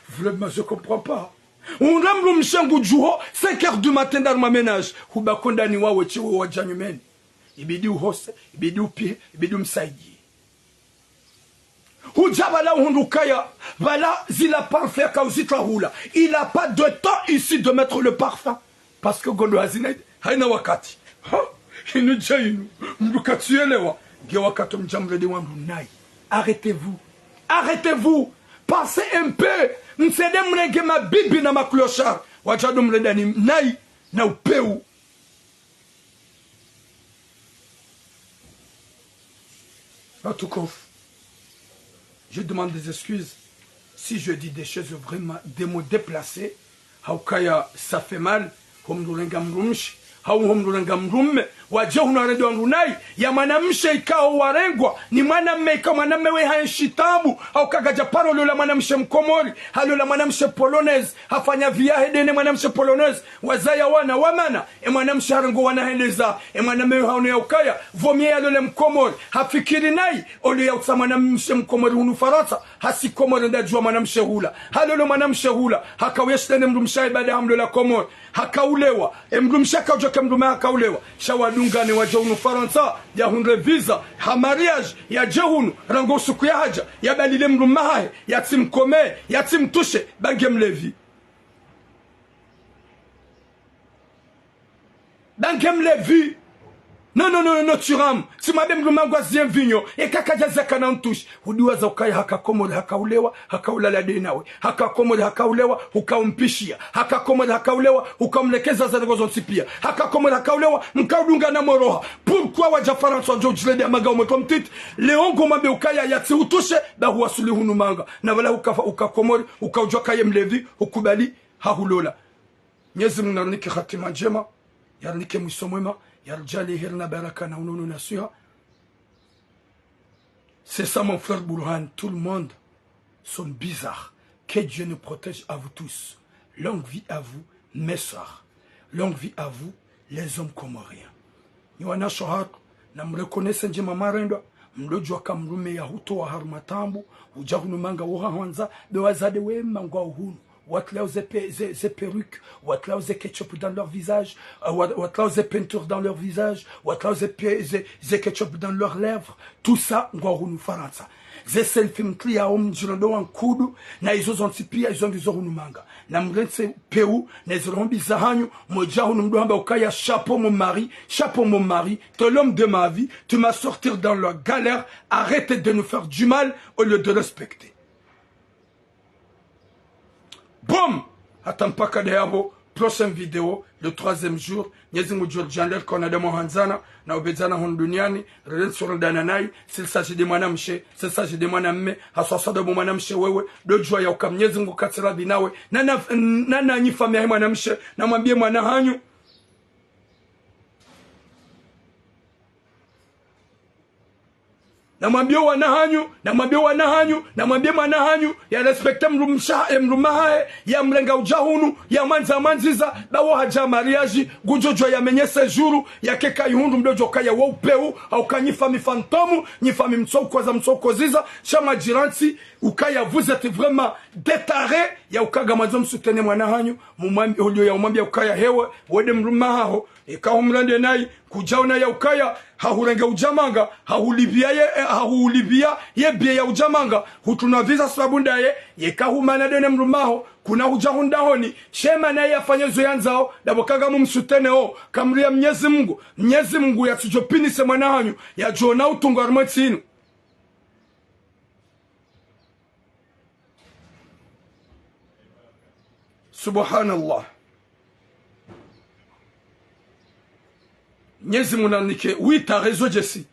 Vraiment, je comprends pas. Undra mdrumshe ngudjuho cinq heures du matin ndani mwa ménage. Hubaki ndani wawe tsi wo wadja nyumeni. Ibidi uhose, ibidi upihe, ibidi umsaidiye. Hudja pvala uhundru ukaya, pvala zila parfum yaka uzitwa hula. Il a pas de temps ici de mettre le parfum. Parce que ngondo hazina, haina wakati. Ha? Inu dje inu, mdru katsuyelewa. Nge wakati mdja mrende wandru nayi. Arrêtez-vous. Arrêtez-vous. Pensez un peu. Mtsende mrenge mabibi na maclochards. Wadja ndo mrenda ni nayi na upeu. Watukufu, je demande des excuses si je dis des choses vraiment, des mots déplacés. Haukaya, ça fait mal. Ho mdru renga mdrumshe, hau ho mdru renga mdrume, wadje hunu warende wandru nayi. Ya mwanamshe ikao warengwa ni mwanamme, ikao mwanamme we haenshi tabu. Hauka kadja paro lola mwanamshe Mkomori, halola mwanamshe Polonaise, hafanya vie yahe dene mwanamshe Polonaise, wazaya wana wa mana. E mwanamshe harenge wana hendeza. E mwanamme yo haono ya ukaya, vaut mieux yalole Mkomori. Hafikiri nayi, au lieu ya utsaha mwanamshe Mkomori hunu Farantsa, hasi Komori ndadjuwa mwanamshe hula. Halole mwanamshe hula, hakauya shindane mdrumshe hahe baada hamlola Komori. Hakaulewa, e mdrumshe hakaudjoka mdrume hakaulewa. Sha wadungane wadje hunu Farantsa, yahundre visa, ha mariage, yadje hunu, rangu usuku yahadja, yabalile mdrume hahe, yatsimkome, yatsimtushe, ba nge mlevi. Ba nge mlevi. Non, non, non, non, non, Thuram. Tsi mwambe mdrume hangu azie mvinyo, eka kadja zaka na ntushi. Hudiwaza ukaya haka Komori haka ulewa, haka ulala de nawe. Haka Komori haka ulewa, huka umpishia. Haka Komori haka ulewa, huka umlekeza ze ndrongo zontsi pia. Haka Komori haka ulewa, mka udunga na moroha. Pourquoi wadja Farantsa wadjo udjilede ya maga umwe comme titre? Leo ngo mwambe ukaya yatsi hutushe, ba huwasuli hunu manga. Na pvala hukafa, huka Komori, huka udjua kaye mlevi, hukubali, hahulola. Mnyezi Mungu narinike hatima ndjema, yarinike mwiso mwema, yaridjaanlie heri na baraka na unono na swiha. C'est ça, mon frère Bourhan, tout le monde sont bizarres. Que Dieu nous protège à vous tous. Longue vie à vous, mes sœurs. Longue vie à vous, les hommes comoriens. Nyi wanashe hatru, na mreconnaisse ndjema marendwa, mlodjua ka mdrume yahutowa harumwa taabu, udja hunu manga woha hwandza, be wazade wema ngwao hunu. Watrao ze pe-, ze, ze perruques, watrao ze ketchup dans leur visage, euh, wa-, watrao ze peinture dans leur visage, watrao ze pe-, ze, ze ketchup dans leurs lèvres, tout ça, ngwao hunu Farantsa. Ze selfie mtriao mdjirondro wa nkudu, na izo zontsi pia izo ngizo hunu manga. Na mrentse peu, na izo rombi zahanyu, modja hunu mdo hamba ukaya chapeau mon mari, chapeau mon mari, t'es l'homme de ma vie, tu m'as sorti dans la galère, arrête de nous faire du mal au lieu de respecter. Boum! Hata mpaka de yapvo, prochaine vidéo, le troisième jour. Mnyezi Mungu djuu djandel kona de mwahandzana, na upvedzana hunu duniani, rele ntsu rindana nayi, s'il s'agit de mwanamshe, s'il s'agit de mwanamme, haswa haswa de bo mwanamshe wewe, do djua ya uka Mnyezi Mungu katsi radhi nawe, na, na, na, na nyi famiyi ya mwanamshe, na mwambie mwana hanyu. Na mwambie wana hanyu, na mwambie wana hanyu, na mwambie mwana hanyu, ya respecte mdrumshe, e mdrume hahe, ya mrenga udja hunu, ya mwandza mwandziza, ba wo hadja mariage, ngudjo djua ya menye séjour, ya keka ihundru mdo djo kaya wo upeu, hauka nyi famiyi fantôme, nyi famiyi mtso ukoza mtso ukoziza, sha mwadjirantsi, ukaya vous êtes vraiment des tarés, ya uka ngamwandzo msoutenir mwana hanyu, mumwambi-, ulio ya umwambia ukaya hewe, wede mdrume haho, eka humrende nayi, kudjaona ya ukaya, hahurenge udja manga, hahulipvia ye, eh, hahulipvia ye billet ya udja manga, hutrunwa visa sababu ndaye, yeka humana de ne mdrume haho, kuna hudja hundahoni, shema naye yafanye zo yandzao, dapvo ka ngamumsoutenir o, kamria Mnyezi Mungu, Mnyezi Mungu yatsidjo pinise mwana hanyu, yadjo ona utungu harumwa ntsi inu. Subhanallah. Mnyezi Mungu narinike, oui, t'as raison, Jesse.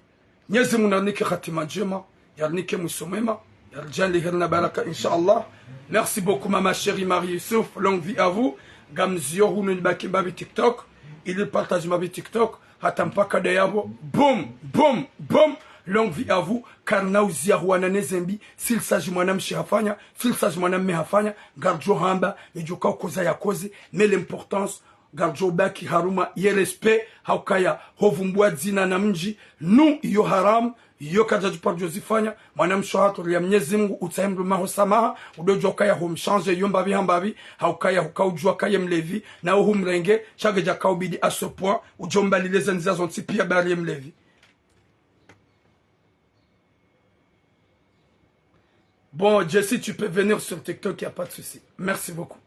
Mnyezi Mungu narinike hatima ndjema, yarinike mwiso mwema, yaridjaanlie heri na baraka, Inch'Allah. Merci beaucoup, ma, ma chérie Marie Youssouf. Longue vie à vous. Ngamzio hunu nibaki mbapvi TikTok. Ili partage mbapvi TikTok. Hata mpaka de yapvo. Boum, boum, boum. Longue vie à vous. Karina uzia huwana ne zembi. S'il s'agit mwanamshe hafanya, s'il s'agit mwanamme hafanya, ngaridjo hamba, yedjo ka ukoza yakoze, mais l'importance, ngaridjo baki harumwa ye respect, haukaya hovumbua dzina na mdji, nu iyo haramu, iyo kadjadjiparo djo zifanya, mwanamshe hatru ria Mnyezi Mungu, utsahe mdrume haho samaha, udo djua ukaya humchanger iyo mbapvi ha mbapvi, haukaya huka udjua kaye mlevi, na uhumrenge, sha ngedjaka ubidi à ce point, udjo mbalile ze ndzia zontsi pia ba rie mlevi. Bon, Jesse, tu peux venir sur TikTok, y a pas de souci. Merci beaucoup.